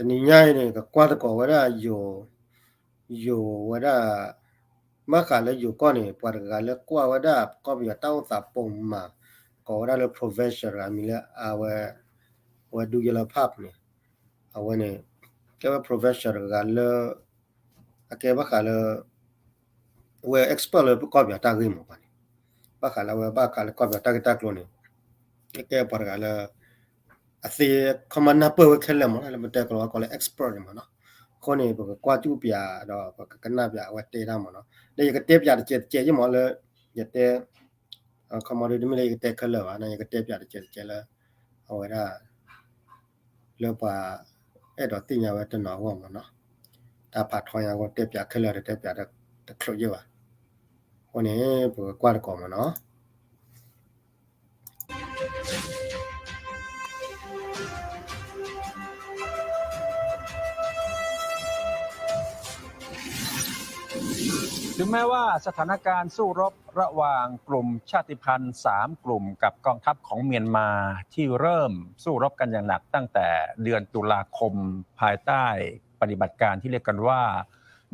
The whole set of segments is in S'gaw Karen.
တနံၤညါအံၤန့ၣ် ကကွၢ်သကိးဝဲဒၣ်ယိၤ, ယိၤဝဲဒၣ် ဘၣ်ဃးလၢယိၤကီၢ်န့ၣ် ပှၤတဂၤလၢကွၢ်ဝဲဒၣ်ကီၢ်ပယီၤတၢ်အိၣ်သးပိာ်မုၣ်မး ကိးဝဲဒၣ်လၢ professor တဂၤမံၤလၢအဝဲ, အဝဲဒူယလၢဖၣ်န့ၣ်, အဝဲန့ၣ် ကဲဝဲ professor တဂၤလၢ အကဲဘၣ်ဃးလၢ အဝဲ expert လၢကီၢ်ပယီၤတၢ်ဂ့ၢ်မးပှၤန့ၣ်, ဘၣ်ဃးလၢအဝဲဘၣ်ဃးလၢကီၢ်ပယီၤတၢ်ဂ့ၢ်တၢ်ကျိၤန့ၣ် ကဲပှၤတဂၤလၢ အသ့ ခီမီ နၢ်ပၢၢ်ဝဲခဲလၢာ်မး လၢပတဲကလီၤဝဲကီးလၢ expert န့ၣ်မးနီၤ. အဃိန့ၣ် ပကကွၢ်စူၣ်ပၠးဒီး ပကကနၣ်ပၠးအဝဲတဲတၢ်မးနီၤ. ဒီးယကတဲပၠးတကဲးတကဲးယ့ၢ်မးလၢ ယတဲ ခီမီ ဒ်တမ့ၢ်လၢယကတဲခဲလၢာ်ဘၣ်န့ၣ် ယကတဲပၠးတကဲးတကဲးလၢ အဝဲဒၣ် လၢပှၤအဲၣ်ဒိးသ့ၣ်ညါဝဲတနီၤအဂီၢ်မးနီၤ. တၢ်ဖးထီညါအဂီၢ် တဲပၠးခဲလၢာ်ဒီး တဲပၠးတချုးယ့ၢ်ဘၣ်. အဃိန့ၣ် ပကကွၢ်သကိးမးနီၤ. ถึงแม้ว่าสถานการณ์สู้รบระหว่างกลุ่มชาติพันธุ์สามกลุ่มกับกองทัพของเมียนมาที่เริ่มสู้รบกันอย่างหนักตั้งแต่เดือนตุลาคมภายใต้ปฏิบัติการที่เรียกกันว่า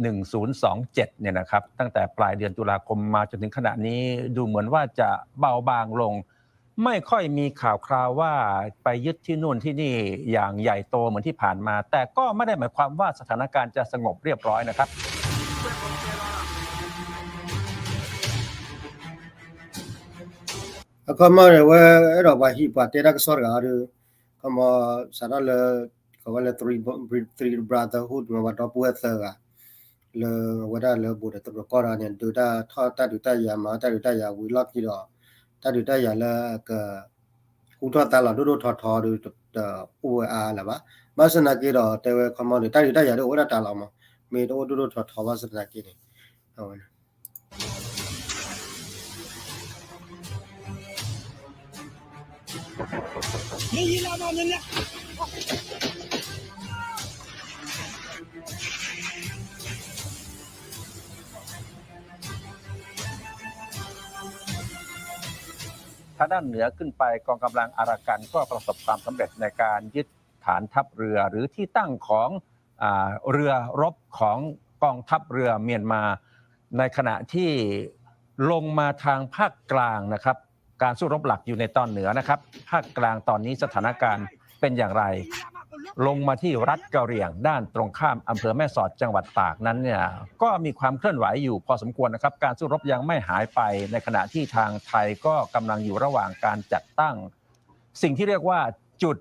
หนึ่งศูนย์สองเจ็ด เนี่ยนะครับ ตั้งแต่ปลายเดือนตุลาคมมาจนถึงขณะนี้ดูเหมือนว่าจะเบาบางลง ไม่ค่อยมีข่าวคราวว่าไปยึดที่นู่นที่นี่อย่างใหญ่โตเหมือนที่ผ่านมา แต่ก็ไม่ได้หมายความว่าสถานการณ์จะสงบเรียบร้อยนะครับ အခီမီန့ၣ် ဝဲအဲၣ်ဒိးပှၤဟံးပှၤတဲတၢ်ကစီၣ်တဂၤဒီး ခီမီ စးထီၣ်လၢ ကဝဲလၢ three, three brotherhood မ့ၢ်ပှၤဒီပုၢ်ဝဲၢ်သၢဂၤ လၢအဝဲဒၣ်လၢဘူးဒီးတရူးကီၢ်ဒီးန့ၣ် ဒုးတၢ်ထီၣ်တၢ်ဒုးတၢ်ယၤ မၤတၢ်ဒုးတၢ်ယၤဝံၤလီၢ်ခံဒီး တၢ်ဒုးတၢ်ယၤလၢအက ဟူထီၣ်သါလီၤဒိၣ်ဒိၣ်ထီထီဒီး တအိၣ်ဝဲအါလၢၤဘၣ်. ဘၣ်ဆၣ်သနာ်က့ဒီး တဲဝဲခီမီန့ၣ် တၢ်ဒုးတၢ်ယၤဒ်အိၣ်ဝဲဒၣ်တၢ်လီၤမး မ့ၢ်တအိၣ်ဒိၣ်ဒိၣ်ထီထီဘၣ်ဆၣ်သနာ်က့န့ၣ် အဝဲ ทางด้านเหนือขึ้นไปกองกำลังอารากันก็ประสบความสำเร็จในการยึดฐานทัพเรือหรือที่ตั้งของ อ่าเรือรบของกองทัพเรือเมียนมา ในขณะที่ลงมาทางภาคกลางนะครับ การสู้รบหลักอยู่ในตอนเหนือนะครับ ภาคกลางตอนนี้สถานการณ์เป็นอย่างไร ลงมาที่รัฐกะเหรี่ยงด้านตรงข้ามอำเภอแม่สอดจังหวัดตากนั้นเนี่ย ก็มีความเคลื่อนไหวอยู่พอสมควรนะครับ การสู้รบยังไม่หายไป ในขณะที่ทางไทยก็กำลังอยู่ระหว่างการจัดตั้ง สิ่งที่เรียกว่าจุด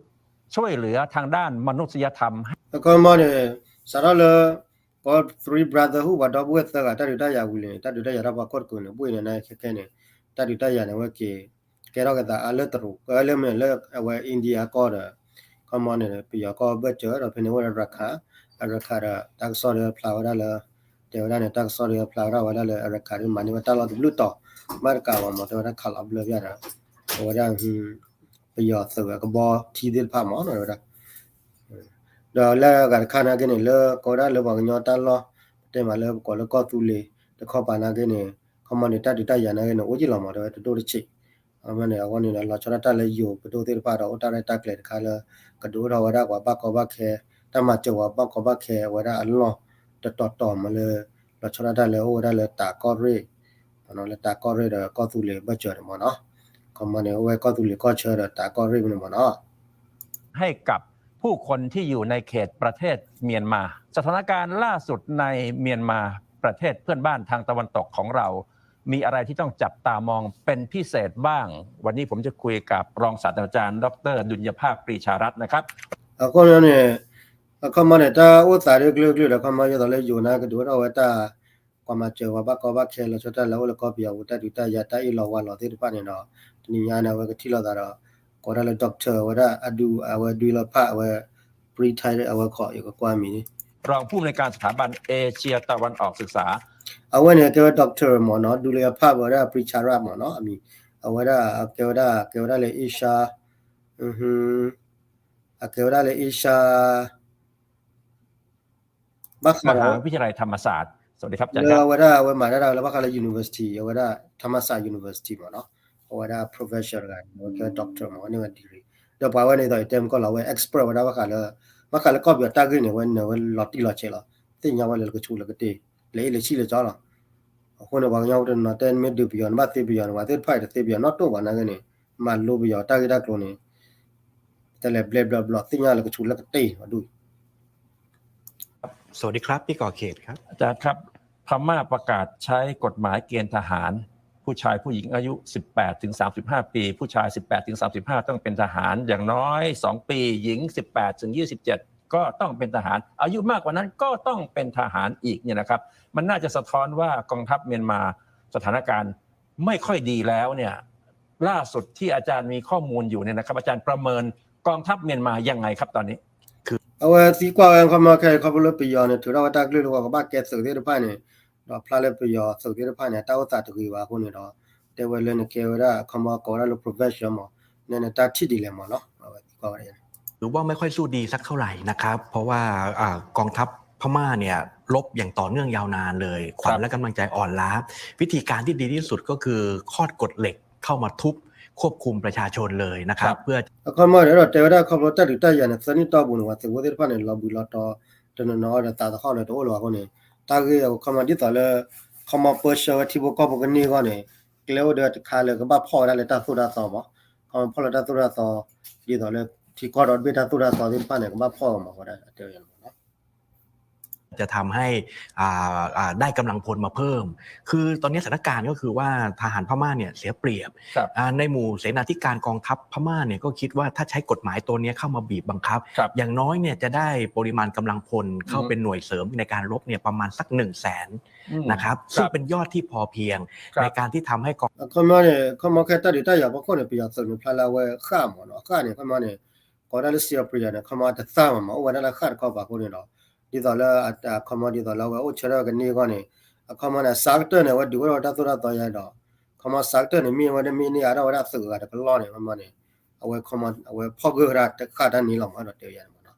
ช่วยเหลือทางด้านมนุษยธรรม အခီမီန့ၣ် စးထီၣ်လၢ ကီး three brotherhood ပှၤဒီပုၢ်ဝဲၢ်သၢဂၤ တၢ်ဒုးတၢ်ယၤဝံၤလံန့ၣ် တၢ်ဒုးတၢ်ယၤတၢ်ပှၤကီၢ်တကုာ်န့ၣ် ဘှ့ၣ်န့ၣ် နခဲခဲန့ၣ် တၢ်ဒုးတၢ်ယၤန့ၣ် အဝဲက့ၤ ကဲထီၣ်ကသးအါလၢတရူး ကလၢမ့ၢ်လၢအဝဲ India ကီၢ်ဒီး ခီမီန့ၣ် ပယီၤကီၢ်ဘၢၣ်စၢၤဒီး ဖဲန့ၣ်ဝဲဒၣ် ရခၢၣ် အရခၢၣ်ဒီး တၢ်ကစီၣ်ဒီးဖျါဝဲဒၣ်လၢ တဲဝဲဒၣ်န့ၣ် တၢ်ကစီၣ်ဒီးဖျါဝဲဒၣ်ဝဲဒၣ်လၢ အရခၢၣ်ဒီး မၤန့ၢ်ဝဲတၢ်လီၢ်တဘျုးတီၤ ဘၣ်တကးဘၣ်မး တဲဝဲဒၣ်ခးလီၤဘျၢၣ်ပျၢ်ဒီး အဝဲဒၣ် ပယီၤသုးဝဲကဘီထံသ့ၣ်တဖၣ်မး တဲဝဲဒၣ် ဒီးလၢအဂၤတခါနာ်က့န့ၣ် လၢကီးဝဲဒၣ်လၢပှၤကညီတၢ်လီၢ် ပတဲမးလၢပကိးလၢကီၢ်သူလ့ၤ တခီပၤနာ်က့န့ၣ် ခီမီန့ၣ် တၢ်ဒုးတၢ်ယၤနာ်က့န့ၣ် အိၣ်က့ၤလီၤမး တဲဝဲတဒိၣ်တဆံး အမ့ၢ်န့ၣ် အဝဲန့ၣ်ဒီး လီၤဆီဒၣ်တၢ်လၢယိၤပဒိၣ်သ့ၣ်တဖၣ်ဒီး အိၣ်တၢ်ရဲၣ်တၢ်ကျဲၤတခါလၢ ကဒုးအိၣ်ထီၣ်ဝဲဒၣ်ပှၤဘၣ်ကီဘၣ်ခဲ တၢ်မၤစၢၤပှၤဘၣ်ကီဘၣ်ခဲဝဲဒၣ်အလီၢ်တတီၤတီၤမးလၢ လီၤဆီဒၣ်တၢ်လၢအိၣ်ဝဲဒၣ်လၢတးကီၢ်ရ့ၣ် လၢတးကီၢ်ရ့ၣ်ဒီးကီၢ်သူလ့ၤဘၢၣ်စၢၤန့ၣ်မးနီၤ ခီမီန့ၣ် အိၣ်ဝဲကီၢ်သူလ့ၤကီၢ်ဆၢဒီးတးကီၢ်ရ့ၣ်မ့ၢ်န့ၣ်မးနီၤ ให้กับผู้คนที่อยู่ในเขตประเทศเมียนมา สถานการณ์ล่าสุดในเมียนมาประเทศเพื่อนบ้านทางตะวันตกของเรา มีอะไรที่ต้องจับตามองเป็นพิเศษบ้าง วันนี้ผมจะคุยกับรองศาสตราจารย์ ดอกเตอร์ ดุลยภาค ปรีชารัตน์ นะครับ အဃိန့ၣ် အခီမီန့ၣ် တၢ်အိၣ်သးဒ်ကျၢၤကျၢၤဒီး ခီမီယသိးလၢယိၤနာ်ကဒုးအိၣ်ထီၣ်ဝဲတၢ် ကွၢ်မၤစၢၤပှၤဘၣ်ကီဘၣ်ခဲလီၤဆီဒၣ်တၢ်လၢအိၣ်လၢကီၢ်ပယီၤပူၤ တၢ်ဒုးတၢ်ယၤတၢ်အ့ၣ်လိာ်ဝါလိာ်သ့ၣ်တဖၣ်န့ၣ်ဒီး တနံၤညါန့ၣ် အဝဲကထံၣ်လိာ်သးဒီး ကိးဒၣ်လၢ doctor ဝဲဒၣ်အဒူ အဝဲဒွံလီၤဖးဝဲ pre-type အဝဲခီ ယကကွၢ်မံၤ รองผู้อำนวยการสถาบันเอเชียตะวันออกศึกษา အဝဲန့ၣ်ကဲဝဲ doctor မ့ၢ်နီၤ ဒူလၢဖးဝဲဒၣ် ပရီၣ်ဆၣ်ရၣ် မ့ၢ်နီၤ အမံၤ အဝဲဒၣ်ကဲဝဲဒၣ် ကဲဝဲဒၣ်လၢ Asia အကဲဝဲဒၣ်လၢ Asia ဘၣ်ဃးဒီး มหาวิทยาลัยธรรมศาสตร์ สวัสดีครับ อาจารย์ครับ လၢအဝဲဒၣ်အဝဲမၤတၢ်ဒၣ်ဝဲလၢဘၣ်ဃးလၢ university အဝဲဒၣ် Thammasat University မ့ၢ်နီၤ အဝဲဒၣ် professor တဂၤန့ၣ် အဝဲကဲ doctor မ့ၢ် အန့ၢ်ဝဲ degree ဒီးပှၤဝဲန့ၣ်သိးယတဲမုၢ်ကီၢ်လီၤ အဝဲ expert ဝဲဒၣ်ဘၣ်ဃးလၢ ဘၣ်ဃးလၢကီၢ်ပယီၤတၢ်ဂ့ၢ်န့ၣ် အဝဲနၢၤဝဲလီၤတံၢ်လီၤဆဲးလီၤ. သ့ၣ်ညါဝဲလၢလကဆူးလၢကတ့ၢ်, လဲၤအ့ၣ်လဲၤဆံၣ်လၢကၠီလီၤ. အဃိန့ၣ် ပှၤကညီတနီၤတဲ မ့ၢ်ဒုးပယီၤန့ၣ် ဘၣ်သ့ပယီၤန့ၣ် ပှၤသ့ၣ်တဖၣ်အံၤတသ့ပယီၤနီတတိၢ်ဘၣ်နာ်က့န့ၣ် မၤလိပယီၤတၢ်ဂ့ၢ်တၢ်ကျိၤန့ၣ် တဲလဲၤဘျဲဘျီဘျီ သ့ၣ်ညါလၢကဆူးလၢကတ့ၢ်အဒူၣ် สวัสดีครับ พี่กอเขตครับ อาจารย์ครับ พม่าประกาศใช้กฎหมายเกณฑ์ทหาร ผู้ชายผู้หญิงอายุ สิบแปดถึงสามสิบห้า ปี ผู้ชาย สิบแปดถึงสามสิบห้า ต้องเป็นทหารอย่างน้อย สอง ปี หญิง สิบแปดถึง ยี่สิบเจ็ด ก็ต้องเป็นทหาร อายุมากกว่านั้นก็ต้องเป็นทหารอีกเนี่ยนะครับ มันน่าจะสะท้อนว่ากองทัพเมียนมาสถานการณ์ไม่ค่อยดีแล้วเนี่ย ล่าสุดที่อาจารย์มีข้อมูลอยู่เนี่ยนะครับ อาจารย์ประเมินกองทัพเมียนมายังไงครับตอนนี้ အဝဲသံကွၢ်ဝဲခီမီခဲအံၤ ခီဖျိလၢပယီၤန့ၣ် ထုးထီၣ်ဝဲတၢ်ကလုၢ်လၢပှၤကဘၣ်ကဲသုးသ့ၣ်တဖၣ်န့ၣ် ဒီးဖျါလၢပယီၤသုးသ့ၣ်တဖၣ်န့ၣ် တၢ်အိၣ်သးတဂ့ၤဘၣ်အဃိန့ၣ်ဒီး တဲဝဲလၢနကဲဝဲဒၣ် ခီမီကိးဝဲဒၣ်လၢ prevention မး နဲနတၢ်ထံၣ်ဒ်လဲၣ်မးနီၤ အဝဲသံကွၢ်ဝဲ หรือว่าไม่ค่อยสู้ดีสักเท่าไหร่นะครับ เพราะว่าอ่ากองทัพพม่าเนี่ยรบอย่างต่อเนื่องยาวนานเลย ขวัญและกำลังใจอ่อนล้า วิธีการที่ดีที่สุดก็คือคอดกฎเหล็กเข้ามาทุบควบคุมประชาชนเลยนะครับ เพื่อ အခီမီန့ၣ်ဒီးတဲဝဲဒၣ်ခီဖျိတၢ်ဒုးတၢ်ယၤန့ၣ် သၢနံၣ်တီၢ်ပူၤန့ၣ် ပှၤသုးဖိသ့ၣ်တဖၣ်န့ၣ် လီၤဘှံးလီၤတီၤ တနီၤနီၤဒီးသးသဟီၣ်လၢတအိၣ်လၢၤဘၣ်အဃိန့ၣ် တၢ်ဂ့ၢ်အခီမီဒ်သိးလၢ ခီမီပၢဆှၢဝဲထံဖိကီၢ်ဖိကန့ၢ်အဂီၢ်န့ၣ် ကျဲအိၣ်ဒီးတခါလၢကဘၣ်ဖီၣ်ဝဲဒၣ်လၢတၢ်သိၣ်တၢ်သီမး ခီမီဖီၣ်လၢတၢ်သိၣ်တၢ်သီ ဒ်သိးလၢထံကီၢ်ဒီဘ့ၣ်တၢ်သိၣ်တၢ်သီသ့ၣ်တဖၣ်န့ၣ် ကဘၣ်ဖီၣ်အီၤမးဝဲဒၣ်တဲဝဲန့ၣ်မးနီၤ จะทำให้อ่าอ่าได้กำลังพลมาเพิ่ม คือตอนนี้สถานการณ์ก็คือว่าทหารพม่าเนี่ยเสียเปรียบครับอ่าในหมู่เสนาธิการกองทัพพม่าเนี่ยก็คิดว่าถ้าใช้กฎหมายตัวนี้เข้ามาบีบบังคับครับอย่างน้อยเนี่ยจะได้ปริมาณกำลังพลเข้าเป็นหน่วยเสริมในการรบเนี่ยประมาณสักหนึ่งแสนอืมนะครับครับซึ่งเป็นยอดที่พอเพียงครับในการที่ทำให้กอง အခီမီန့ၣ် ခီမီခဲတၢ်ဒုးတၢ်ယၤဖီခိၣ်န့ၣ် ပယီၤသုးန့ၣ်ဖျါလၢအဝဲဃၣ်မးနီၤ အဃၣ်န့ၣ် ခီမီန့ၣ် ကိးဒၣ်လၢ เสียเปรียบ န့ၣ် ခီမီအတသၣ်မးမး အိၣ်ဝဲဒၣ်လၢဃၣ်တခီပၤအဃိန့ၣ်ဒီး ဒ်သိးလၢ အခီမီဒ်သိးလၢအဝဲအိၣ်ဆၢထၢၣ်ကန့ၢ်အဂီၢ်န့ၣ် အခီမီန့ၣ် အစးကတၢၢ်န့ၣ် အဝဲဒုးအိၣ်ထီၣ်ဝဲတၢ်သိၣ်တၢ်သီယါဒီး ခီမီစးကတၢၢ်န့ၣ် မ့ၢ်အဝဲဒၣ်မ့ၢ်န့ၢ်အါထီၣ်ဝဲဒၣ်သုးအဂၤတကလီၢ်န့ၣ် ခီမီန့ၣ် အဝဲခီမီ အဝဲဖီၣ်ဂၢၢ်ဝဲဒၣ်တဃၣ်တၢ်န့ၣ်လီၤမးဒီးတဲယါန့ၣ်မးနီၤ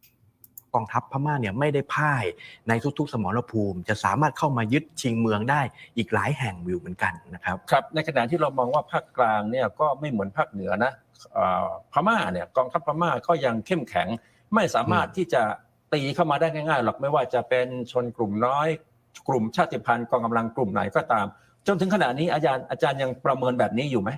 กองทัพพม่าเนี่ยไม่ได้พ่ายในทุกๆสมรภูมิ จะสามารถเข้ามายึดชิงเมืองได้อีกหลายแห่งอยู่เหมือนกันนะครับครับในขณะที่เรามองว่าภาคกลางเนี่ยก็ไม่เหมือนภาคเหนือนะเอ่อพม่าเนี่ยกองทัพพม่าก็ยังเข้มแข็งไม่สามารถที่จะตีเข้ามาได้ง่ายๆหรอกไม่ว่าจะเป็นชนกลุ่มน้อยกลุ่มชาติพันธุ์กองกำลังกลุ่มไหนก็ตามจนถึงขณะนี้อาจารย์อาจารย์ยังประเมินแบบนี้อยู่ไหม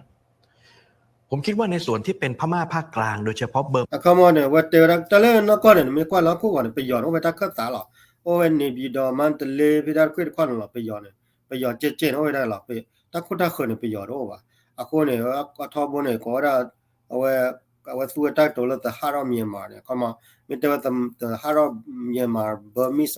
ผมคิดว่าในส่วนที่เป็นพม่าภาคกลางโดยเฉพาะเบอร์ အခီမီန့ၣ် အဝဲတဲဝဲဒၣ် တၢ်လၢနီၢ်ကီၢ်န့ၣ် နမ့ၢ်ကွၢ်လၢဟီၣ်ခိၣ်ဂီၤန့ၣ် ပယီၤန့ၣ် အိၣ်ဝဲတၢ်ခၢၣ်သးလီၤ. အိၣ်ဝဲ နေပြည်တော် မန္တလေး ဖဲဒၣ်တခွ့ၣ်တခီၣ်န့ၣ်လီၤ ပယီၤန့ၣ် ပယီၤကဲကဲန့ၣ် အိၣ်ဝဲဒၣ်လီၤ. တၢ်ခိၣ်တၢ်ဃၢၤန့ၣ် ပယီၤတအိၣ်ဘၣ်. အဃိန့ၣ် အထီဘိန့ၣ် ကိးဝဲဒၣ် အဝဲ အဝဲသူဝဲတၢ်ကတိၤလၢ the heart of Myanmar န့ၣ် အခီမီ မ့ၢ်တဲဝဲ the heart of Myanmar Burmese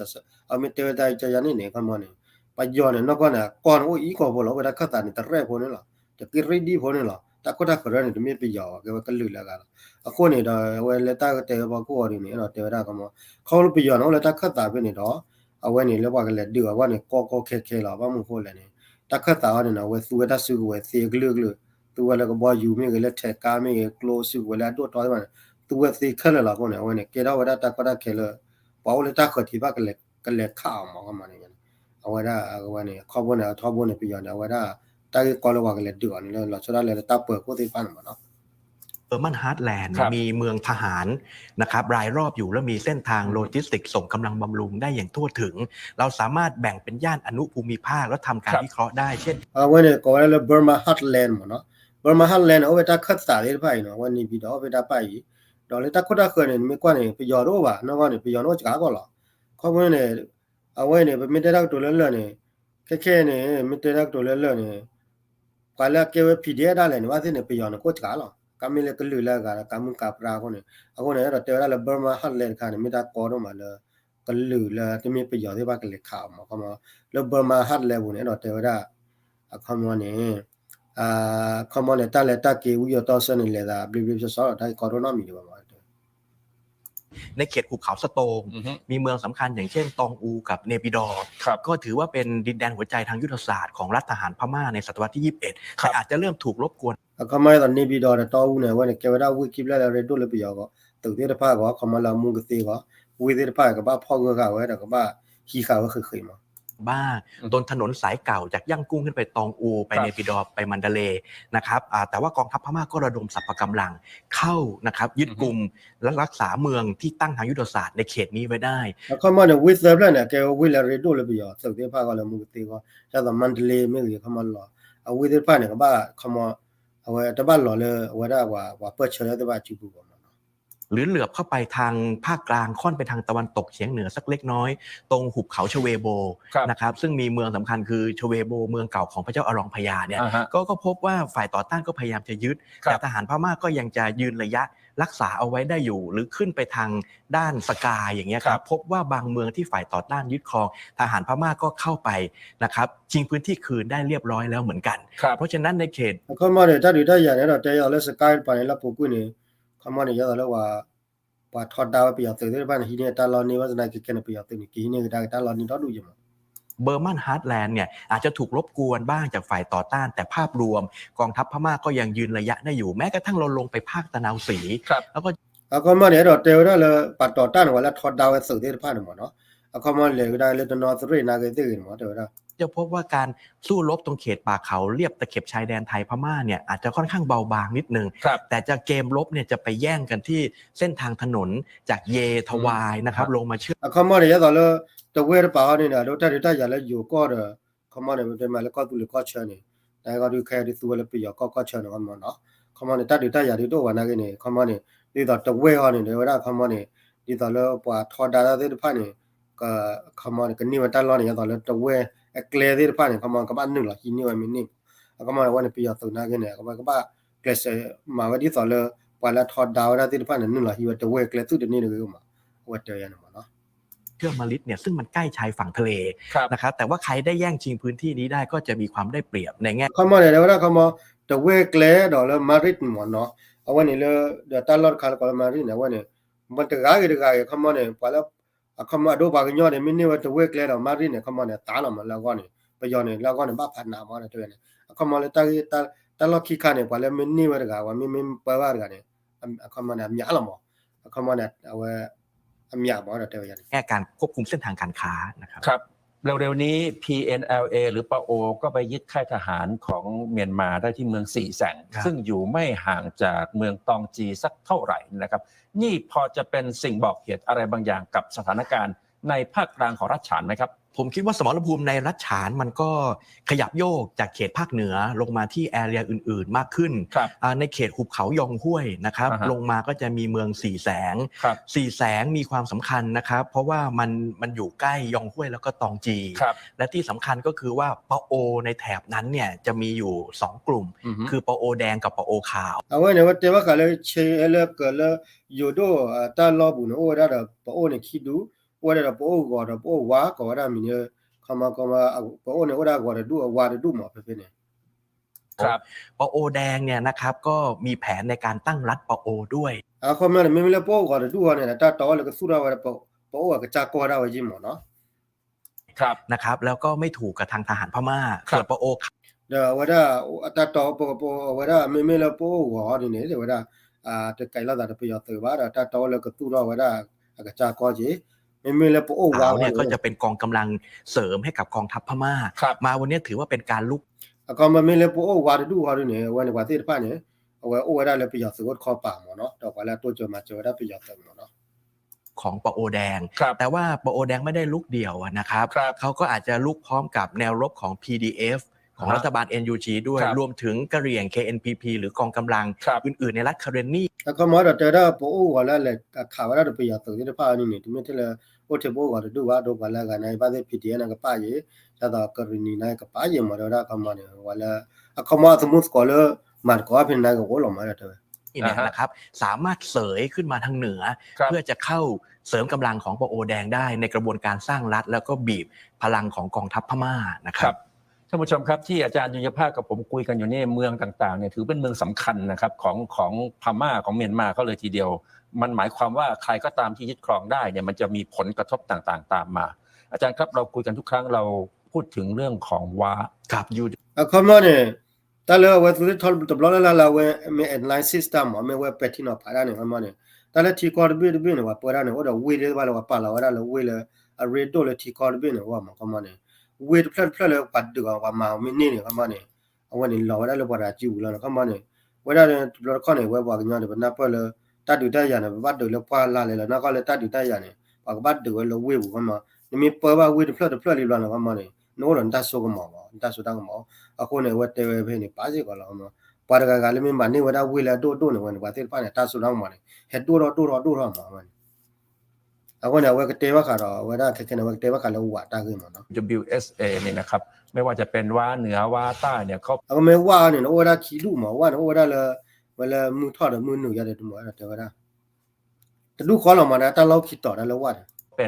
အမ့ၢ်တဲဝဲတၢ်ကယၤန့ၣ်န့ၣ် အခီမီန့ၣ် ပယီၤန့ၣ် နီၢ်ကီၢ်န့ၣ် ကီၢ်န့ၣ်အိၣ်အံၤကီၢ်ဖိလီၤ အိၣ်ဝဲဒၣ်ခၢၣ်သးန့ၣ် တရဲၣ်ဖိန့ၣ်လီၤ တက့ရံၣ်ဒံၣ်ဖိန့ၣ်လီၤ တၢ်ခိၣ်တၢ်ဃၢၤန့ၣ် တမ့ၢ်ပယီၤဘၣ် ကဲဝဲကလုာ်လၢအဂၤလီၤ. အဃိန့ၣ်ဒီး အဝဲလၢတၢ်ကတဲဝဲပှၤကီၢ်ဂီၤဒ်န့ၣ် အဲၣ်ဒိးတဲဝဲဒၣ်အခီမီ ခီဖျိပယီၤန့ၣ် အိၣ်လၢတၢ်ခၢၣ်သးဖဲန့ၣ်ဒီး အဝဲန့ၣ်လၢပှၤကလဲၤဒုးအဂီၢ်န့ၣ် ကီကီခဲခဲလီၤ. ဘၣ်မနုၤအဃိလဲၣ်န့ၣ် တၢ်ခၢၣ်သးအီၤန့ၣ် အဝဲသူဝဲတၢ်စုကဝဲၤသ့အကလုာ်ကလုာ် သူဝဲလၢကဘီယူၤမ့ၢ်ဂ့ၤ လၢထဲးကါမ့ၢ်ဂ့ၤ ကျိစုကဝဲၤလၢအဒိၣ်အထီသ့ၣ်တဖၣ်န့ၣ် သူဝဲသ့ခဲလၢာ်လီၤ. အဃိန့ၣ် အဝဲန့ၣ် ကဲထီၣ်ဝဲဒၣ်တၢ်ကီတၢ်ခဲလၢ ပှၤအိၣ်လၢတၢ်ဃၢၤထံးဘၣ် ကလဲၤခးအီၤမး ခီမီန့ၣ် အဝဲဒၣ်အဝဲန့ၣ် ခီဖျိန့ၣ် အထီဘိန့ၣ် ပယီၤန့ၣ် အဝဲဒၣ် တၢ်ဂ့ၢ်ကီလၢပှၤကလဲၤဒုးအီၤန့ၣ် လီၤဆီဒၣ်လဲာ်လၢတၢ်ပၢၤခိၣ်သ့ၣ်တဖၣ်န့ၣ်မးနီၤ Burma Heartland ครับ มีเมืองทหารนะครับรายรอบอยู่และมีเส้นทางโลจิสติกส์ส่งกำลังบำรุงได้อย่างทั่วถึง เราสามารถแบ่งเป็นย่านอนุภูมิภาคและทำการวิเคราะห์ได้เช่น အဝဲန့ၣ် ကိးဝဲဒၣ်လၢ Burma Heartland မးနီၤ Burma Heartland န့ၣ် အိၣ်ဝဲတၢ်ခၢၣ်သးသ့ၣ်တဖၣ်အံၤနီၤ အဝဲန့ၣ် ပယီၤအိၣ်ဖဲတၢ်ပၢ်အံၤ ဒီးလၢတၢ်ခိၣ်တၢ်ဃၢၤန့ၣ် နမ့ၢ်ကွၢ်န့ၣ် ပယီၤတအိၣ်ဘၣ် နီၢ်ကီၢ်န့ၣ် ပယီၤန့ၣ်အိၣ်စှၤကီးလီၤ. ခီဖျိန့ၣ် အဝဲန့ၣ် ပမ့ၢ်တဲတၢ်ကတိၤလၢလၢာ်န့ၣ် ခဲခဲန့ၣ် မ့ၢ်တဲတၢ်ကတိၤလၢလၢာ်န့ၣ် ပှၤလၢအကဲဝဲ PDF ဒၣ်လဲာ်န့ၣ် ဘၣ်သ့ၣ်န့ၣ် ပယီၤန့ၣ် ကအိၣ်စှၤလီၤ. ကမ့ၢ်လၢကလုာ်လၢအဂၤဒီး ကမူကပြါအဃိန့ၣ် အဃိန့ၣ် အဲၣ်ဒိးတဲဝဲဒၣ်လၢ Burma Heartland တခါန့ၣ် မ့ၢ်တၢ်ကီဒိၣ်မးလၢ ကလုာ်လၢတမ့ၢ်ပယီၤသ့ၣ်တဖၣ်ကလဲၤခးအီၤမး ခီမီ လၢ Burma Heartland ပူၤန့ၣ် အဲၣ်ဒိးတဲဝဲဒၣ် အခီမီန့ၣ် အခီမီန့ၣ် တၢ်လဲၤတၢ်က့ၤ ဝံယီၤတီဆၢန့ၣ် လဲၤသးဘျ့ဘျ့ဆှီဆှီလီၤ တၢ်ဂ့ၢ်ကီဒိၣ်နီတမံၤဒံးဘၣ်မး ในเขตหุบเขาสโตง อือฮึ มีเมืองสำคัญอย่างเช่นตองอูกับเนปิดอร์ ครับ ก็ถือว่าเป็นดินแดนหัวใจทางยุทธศาสตร์ของรัฐทหารพม่าในศตวรรษที่ยี่สิบเอ็ด ครับ แต่อาจจะเริ่มถูกรบกวน အခီမီဒ်သိး နေပြည်တော် ဒီး တောင်ဦး န့ၣ် အဝဲန့ၣ် ကဲဝဲဒၣ်ဝ့ၢ်ခံဖျၢၣ်လၢအရ့ဒိၣ်လၢပယီၤအဂီၢ် သုးသ့ၣ်တဖၣ်အဂီၢ် အခီမီလၢအမူကသ့အဂီၢ် ဝ့ၢ်သ့ၣ်တဖၣ်ကဘၣ်ဖီၣ်ဂၢၢ်ဃာ်ဝဲဒီးကဘၣ်ဟံးဃာ်ဝဲဃ့ၢ်ဃ့ၢ်မး บ้าง อืม บนถนนสายเก่าจากย่างกุ้งขึ้นไปตองอู ไป ครับ เนปิดอร์ ไปมันดาเลย์นะครับ อ่า แต่ว่ากองทัพพม่าก็ระดมสรรพกำลังเข้านะครับ ยึดกุม อืม และรักษาเมืองที่ตั้งทางยุทธศาสตร์ในเขตนี้ไว้ได้ အခီပညီန့ၣ် ဝ့ၢ်သၢဖျၢၣ်န့ၣ် အကဲဝ့ၢ်လၢအရ့ဒိၣ်လၢပယီၤသုးသ့ၣ်တဖၣ်အဂီၢ်လၢမူကသ့အဂီၢ် ဒ်သိး မန္တလေး မ့ၢ်ဂ့ၤ အခီပညီလီၤ အဝ့ၢ်သ့ၣ်တဖၣ်န့ၣ် ကဘၣ် အခီပညီ အဝဲတဘၣ်လီၤလၢအဝဲဒၣ်ပှၤ ပှၤပၢၢ်ဆၢလၢသ့ၣ်တဖၣ်အစုပူၤဘၣ်မးနီၤ หรือเหลือบเข้าไปทางภาคกลาง ค่อนไปทางตะวันตกเฉียงเหนือสักเล็กน้อย ตรงหุบเขาชเวโบ ครับ นะครับ ซึ่งมีเมืองสำคัญคือชเวโบ เมืองเก่าของพระเจ้าอารองพญาเนี่ย อ่าฮะ ก็ ก็พบว่าฝ่ายต่อต้านก็พยายามจะยึด ครับ แต่ทหารพม่าก็ยังจะยืนระยะรักษาเอาไว้ได้อยู่ หรือขึ้นไปทางด้านสกายอย่างเงี้ยครับ ครับ พบว่าบางเมืองที่ฝ่ายต่อต้านยึดครอง ทหารพม่าก็เข้าไปนะครับ ชิงพื้นที่คืนได้เรียบร้อยแล้วเหมือนกัน ครับ เพราะฉะนั้นในเขต အခီပညီန့ၣ် တၢ်ဒုးတၢ်ယၤန့ၣ်ဒီး တဲအီၤလၢ စကဲပၤန့ၣ် လၢပူၤကွံာ်န့ၣ် အခီပညီန့ၣ် ယသးလၢပှၤ ပှၤထီဒါဝဲပယီၤသုးသ့ၣ်တဖၣ်န့ၣ် ဟံးန့ၢ်တၢ်လီၢ်န့ၢ်ဝဲသနာ်က့ ခဲန့ၣ် ပယီၤသုးန့ၣ် ကဟံးန့ၢ်ကဒါက့ၤတၢ်လီၢ်န့ၢ်ဒီဒူၣ်ယမး Burman Heartland เนี่ยอาจจะถูกรบกวนบ้างจากฝ่ายต่อต้าน แต่ภาพรวมกองทัพพม่าก็ยังยืนระยะได้อยู่ แม้กระทั่งเราลงไปภาคตะนาวศรี ครับ แล้วก็ အခီပညီန့ၣ် အဲၣ်ဒိးတဲဝဲဒၣ်လၢ ပှၤတီၤတၢ်န့ၣ် ပှၤလၢထီဒါဝဲသုးသ့ၣ်တဖၣ်န့ၣ်မးနီၤ အခီပညီလဲၤဝဲဒၣ်လၢတနီသရ့ၣ်နာ်က့သ့ၣ်ဂ့ၤန့ၣ်မး တဲဝဲဒၣ် จะพบว่าการสู้รบตรงเขตป่าเขาเลียบตะเข็บชายแดนไทยพม่าเนี่ย อาจจะค่อนข้างเบาบางนิดนึง ครับ แต่จะเกมรบเนี่ยจะไปแย่งกันที่เส้นทางถนนจากเยทวายนะครับ อืม ลงมาเชื่อม အခီပညီန့ၣ် ယသးလၢ တဝဲၢ်တပၤဟီန့ၣ် အဒိတၢ်ဒုးတၢ်ယၤလၢယိၤကီၢ်ဒီး အခီပညီန့ၣ် ပတဲမးလၢကီၢ်သူလ့ၤကီၢ်ဆၢန့ၣ် တၢ်ဂီၤဒုးခဲဒုးသူဝဲလၢပယီၤကီၢ်ကီၢ်ဆၢန့ၣ်မးနီၤ အခီပညီန့ၣ် တၢ်ဒုးတၢ်ယၤဒုးတအိၣ်ဘၣ်နာ်က့န့ၣ် အခီပညီန့ၣ် ဒ်သိးတဝဲၢ်ဟီန့ၣ် တဲဝဲဒၣ်အခီပညီန့ၣ် ဒ်သိးလၢပှၤထီဒါတၢ်သ့ၣ်တဖၣ်န့ၣ် အခီပညီန့ၣ် ကန့ၢ်ဝဲတၢ်လီၢ်န့ၣ် ယသးလၢတဝဲၢ်အကျဲသ့ၣ်တဖၣ်န့ၣ် အခီပညီကဘၣ်နုာ်လီၤဟံးန့ၢ်ဝဲမ့ၢ်န့ၢ် အခီပညီန့ၣ် အဝဲန့ၣ် ပယီၤသုးနာ်က့န့ၣ် အဝဲကဘၣ်ကျဲးစၢးမၤဝဲဒ်သိးလၢ ပှၤလၢထီဒါဝဲဒၣ်သ့ၣ်တဖၣ်န့ၣ် နုာ်လီၤဟံးဝဲတဝဲၢ်ကျဲသုၣ်တန့ၢ်တဂ့ၤမး အဝဲတဲယၤန့ၣ်မးနီၤ เทือกมะลิดเนี่ยซึ่งมันใกล้ชายฝั่งทะเล ครับ นะครับ แต่ว่าใครได้แย่งชิงพื้นที่นี้ได้ก็จะมีความได้เปรียบในแง่ အခီပညီန့ၣ် တဲဝဲဒၣ်အခီပညီ တဝဲၢ်ကျဲဒီးလၢမၤရံန့ၣ်မးနီၤ အဝဲန့ၣ်လၢ ဒီးတၢ်လီၢ်တခါလၢကိးလၢမၤရံန့ၣ် အဝဲန့ၣ် မ့ၢ်တဂၤဂ့ၤတဂၤဂ့ၤ အခီပညီန့ၣ် ပှၤလၢ အခီပညီအဒိပှၤကညီန့ၣ် မ့ၢ်န့ၢ်ဝဲတဝဲၢ်ကျဲဒီးမၤရံန့ၣ် အခီပညီန့ၣ် သးလီၤမးလၢအဂီၢ်န့ၣ် ပယီၤန့ၣ် လၢအဂီၢ်န့ၣ် ဘၣ်ဖးနးမးဒီးတဲဝဲန့ၣ် အခီပညီလၢတၢ်ဂ့ၢ် တၢ်လီၢ်ခံခါန့ၣ် ပှၤလၢမ့ၢ်န့ၢ်ဝဲတဂၤ ပှၤမ့ၢ်မ့ၢ်ပၢဘၣ်တဂၤန့ၣ် အခီပညီန့ၣ် အမျးလီၤမး အခီပညီန့ၣ် အဝဲ အမျးမးဒီးတဲဝဲန့ၣ် การควบคุมเส้นทางการค้านะครับ ครับ เร็วๆนี้ พีเอ็นแอลเอ หรือปาโอ ก็ไปยึดค่ายทหารของเมียนมาได้ที่เมืองสี่แสง ครับ ซึ่งอยู่ไม่ห่างจากเมืองตองจีสักเท่าไหร่นะครับ นี่พอจะเป็นสิ่งบอกเหตุอะไรบางอย่างกับสถานการณ์ในภาคกลางของรัฐฉานไหมครับ ผมคิดว่าสมรภูมิในรัฐฉานมันก็ขยับโยกจากเขตภาคเหนือลงมาที่ area อื่นๆมากขึ้น ครับ อ่า ในเขตหุบเขายองห้วยนะครับ อ่าฮะ ลงมาก็จะมีเมืองสี่แสง ครับ สี่แสงมีความสำคัญนะครับ เพราะว่ามัน มันอยู่ใกล้ยองห้วยแล้วก็ตองจี ครับ และที่สำคัญก็คือว่าปะโอในแถบนั้นเนี่ยจะมีอยู่สองกลุ่ม อือฮึ คือปะโอแดงกับปะโอขาว အဝဲန့ၣ် အဝဲတဲဘၣ်ဃးလၢ ဆဲးလၢကလၢ ယိၤဒိၣ် တၢ်လီၢ်ပူၤန့ၣ် အိၣ်ဝဲဒၣ်ဒီး ပအိၣ်န့ၣ်ခံဒူၣ် အိၣ်ဝဲဒၣ်ဒီးပအိၣ်ဂီၤဒီးပအိၣ်ဝါ ကိးဝဲဒၣ်မံၤန့ၣ် ခီမီ ခီမီ ပအိၣ်န့ၣ်အိၣ်ဒၣ်ဂီၤတဒူၣ် အဝါတဒူၣ်မး ဖဲဖဲန့ၣ် ครับ ปะโอแดงเนี่ยนะครับ ก็มีแผนในการตั้งรัฐปะโอด้วย အခီပညီန့ၣ် မ့မ့ၢ်လၢပအိၣ်ဂီၤတဒူၣ်အီၤန့ၣ် တၢ်တီအီၤလၢကသူၣ်ထီၣ်ဝဲဒၣ် ပအိၣ်အကစၢ်ကီၢ်ဒၣ်ဝဲယံၤမးနီၤ ครับ นะครับ แล้วก็ไม่ถูกกับทางทหารพม่า ครับ ส่วนปะโอ ဒီးအဝဲဒၣ် တၢ်တီ ပ ပ အဝဲဒၣ် မ့မ့ၢ်လၢပအိၣ်ဂီၤအီၤန့ၣ်န့ၣ် အဝဲဒၣ် တကဲးလိာ်သးဒီးပယီၤသုးဘၣ် ဒီးတၢ်တီလၢကသူၣ်ထီၣ်ဝဲဒၣ် အကစၢ်ကီၢ်က့ၤ မ့မ့ၢ်လၢပအိၣ်ဝါ เนี่ย ก็จะเป็นกองกำลังเสริมให้กับกองทัพพม่า ครับ มาวันนี้ถือว่าเป็นการลุก အခီပညီမ့မ့ၢ်လၢပအိၣ်ဝါတဒူၣ်အီၤဒ်န့ၣ် အဝဲန့ၣ် ပှၤသ့ၣ်တဖၣ်န့ၣ် အဝဲအိၣ်ဝဲဒၣ်လၢပယီၤသုးအိၣ်တခီပၤမးနီၤ ဒီးပှၤလၢအတိစၢၤမၤစၢၤဝဲဒၣ်ပယီၤသုးမးနီၤ ของปะโอแดง ครับ แต่ว่าปะโอแดงไม่ได้ลุกเดี่ยวอะนะครับ ครับ เขาก็อาจจะลุกพร้อมกับแนวรบของ พีดีเอฟ ของ อ่าฮะ รัฐบาล เอ็นยูจี ด้วย ครับ รวมถึงกะเหรี่ยง เคเอ็นพีพี หรือกองกำลัง ครับ อื่นๆในรัฐคาเรนนี အခီပညီဒီးတဲဝဲဒၣ် ပအိၣ်ဂီၤလၢလဲၤခးဝဲဒၣ်ဒီးပယီၤသုးသ့ၣ်တဖၣ်န့ၣ်န့ၣ် တမ့ၢ်ထဲလၢ အိၣ်ထဲပအိၣ်ဂီၤတဒူၣ်ဘၣ် ဒီးပှၤလၢအဂၤန့ၣ် ဘၣ်သ့ၣ် ပီၣ်တီၣ်အ့ၣ် န့ၣ်ကပာ်ယဲၤ ဒ်သိးကရံၣ်နံၣ်န့ၣ်ကပာ်ယဲၤမး တဲဝဲဒၣ်အခီပညီန့ၣ် ဝဲလၢ အခီပညီအသမူသကိးလၢ မၤသကိးဖဲန့ၣ်ကအိၣ်လီၤမး တဲဝဲ นี่เนี่ยนะครับ สามารถเสยขึ้นมาทางเหนือ ครับ เพื่อจะเข้าเสริมกำลังของปะโอแดงได้ในกระบวนการสร้างรัฐ แล้วก็บีบพลังของกองทัพพม่านะครับ ครับ ท่านผู้ชมครับ ที่อาจารย์ยุญญภาคกับผมคุยกันอยู่เนี่ย เมืองต่างๆเนี่ยถือเป็นเมืองสำคัญนะครับ ของ ของพม่า ของเมียนมาเขาเลยทีเดียว มันหมายความว่าใครก็ตามที่ยึดครองได้เนี่ย มันจะมีผลกระทบต่างๆตามมา อาจารย์ครับ เราคุยกันทุกครั้งเราพูดถึงเรื่องของว้า ครับ อยู่ အခီပညီန့ၣ် တၢ်လၢအဝဲသ့ၣ်ထီၣ်တဘျီလၢ်လၢ်လၢအဝဲ မ့ၢ် Atlantic System မး မ့ၢ်ဝဲပဲာ်ထံနီၤဖးတၢ်န့ၣ် အခီပညီန့ၣ် တၢ်လၢထံကီၢ်တဘ့ၣ်တဘ့ၣ်န့ၣ် ပှၤပၢတၢ်န့ၣ် အိၣ်ဒီးဝ့ၢ်သ့ၣ်တဖၣ်လၢပှၤပာ်လီၤဝဲဒၣ်လၢဝ့ၢ်လၢအရ့ဒိၣ်လၢထံကီၢ်တဘ့ၣ်န့ၣ် အိၣ်မး အခီပညီန့ၣ် ဝ့ၢ်တဖျၢၣ်တဖျၢၣ်လၢပှၤဒုးအီၤ ပှၤမၤအီၤမ့ၢ်န့ၢ်န့ၣ် ခီမီန့ၣ် အဝဲန့ၣ်လီၤဝဲဒၣ်လၢပှၤတဂၤစုပူၤလီၤန့ၣ် ခီမီန့ၣ် ဝဲဒၣ်တဘျီတခီၣ်န့ၣ် ဝဲပှၤကညီန့ၣ် ပနၢ်ပၢၢ်လၢ တၢ်ဒုးတၢ်ယၤန့ၣ် ပဘၣ်ဒုးလၢပှၢ်လၢ်လဲၣ်လီၤ နီၢ်ကီၢ်လၢတၢ်ဒုးတၢ်ယၤန့ၣ် ပှၤကဘၣ်ဒုးဝဲလၢဝ့ၢ်ပူၤ ခီမီ နမ့ၢ်ပၢဘၣ်ဝ့ၢ်တဖျၢၣ်တဖျၢၣ်လံဘျီန့ၣ် ခီမီန့ၣ် နအိၣ်ဒီးနတၢ်စိကမီၤဘၣ် နတၢ်စိတၢ်ကမီၤ အဃိန့ၣ် အဝဲတဲဝဲဖဲန့ၣ် ပာ်စ့ၢ်ကီးလီၤ ခီမီ ပှၤတဂၤဂၤလၢမ့ၢ်မၤန့ၢ်ဝဲဒၣ်ဝ့ၢ်လၢအဒိၣ်ဒိၣ်န့ၣ် ဝဲန့ၣ် ပှၤသ့ၣ်တဖၣ်န့ၣ် တၢ်စိတၢ်ကမီၤန့ၣ် ဟဲဒိၣ်ထီၣ်ဒိၣ်ထီၣ်ဒိၣ်ထီၣ်မးဝဲန့ၣ် အဃိန့ၣ် အဝဲကတဲဘၣ်ဃးဒီး အဝဲဒၣ်ခဲခဲန့ၣ် အဝဲကတဲဘၣ်ဃးလၢဝးတၢ်ဂ့ၢ်မးနီၤ ဝဲန့ၣ် အကမ့ၢ်ဝးန့ၣ် အိၣ်ဝဲဒၣ်ခံဒူၣ်မး ဝးန့ၣ် အိၣ်ဝဲဒၣ်လၢ ဝဲလၢမုၢ်ထီၣ်ဒီးမုၢ်နုာ်ယါဒီးတမီၤ အဲၣ်ဒိးတဲဝဲဒၣ် တဒူၣ်ဃီလီၤမး တၢ်လီၢ်ခံတီၤတၢ်လၢဝးန့ၣ် เป็น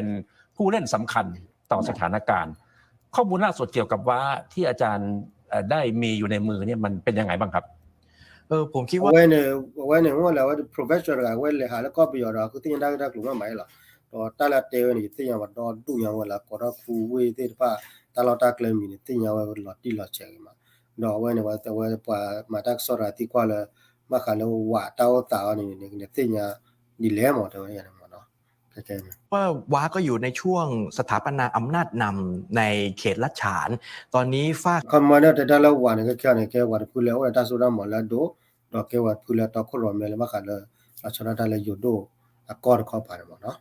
ผู้เล่นสำคัญต่อสถานการณ์ ข้อมูลล่าสุดเกี่ยวกับว้าที่อาจารย์เอ่อได้มีอยู่ในมือเนี่ยมันเป็นยังไงบ้างครับ เออ ผมคิดว่า အဝဲန့ၣ် အဝဲန့ၣ် မ့ၢ်လၢအဝဲ professor တဂၤ အဝဲလဲၤဟးလၢကီၢ်ပယီၤဒီး အဃိသ့ၣ်ညါတၢ်ဂ့ၢ်တၢ်ကျိၤမးမးအံၤလီၤ. ဒီးတၢ်လၢအတဲဝဲန့ၣ် ယသ့ၣ်ညါဝဲဒီဒူၣ်ညါဝဲလၢ ကိးထီၣ်ခူဝ့ၢ်သ့ၣ်တဖၣ် တၢ်လီၢ်တၢ်ကျဲမံၤန့ၣ် သ့ၣ်ညါဝဲလီၤတံၢ်လီၤဆဲးဂ့ၤမး. ဒီးအဝဲန့ၣ် အဝဲပှၤမၤတၢ်ကစီၣ်တဂၤသံကွၢ်လၢ ဘၣ်ဃးလၢဝးတၢ်အိၣ်သးအီၤန့ၣ် နသ့ၣ်ညါဒ်လဲၣ်မး တဲဝဲန့ၣ်မးနီၤ ခဲခဲန့ၣ် ว่าว้าก็อยู่ในช่วงสถาปนาอำนาจนำในเขตรัฐฉาน ตอนนี้ฝาก ခီမီန့ၣ် တဲတၢ်လၢဝးန့ၣ် ခဲခဲန့ၣ် ကဲဝးတဖုလၢအိၣ်ဒီးတၢ်စိတၢ်ကမီၤလၢအဒိၣ် ဒီးကဲဝးတဖုလၢတီခိၣ်ရိၣ်မဲလၢဘၣ်ဃးလၢ အဆီဒၣ်တၢ်လၢယိၤဒိၣ်အကီၢ်တခီပၤန့ၣ်မးနီၤ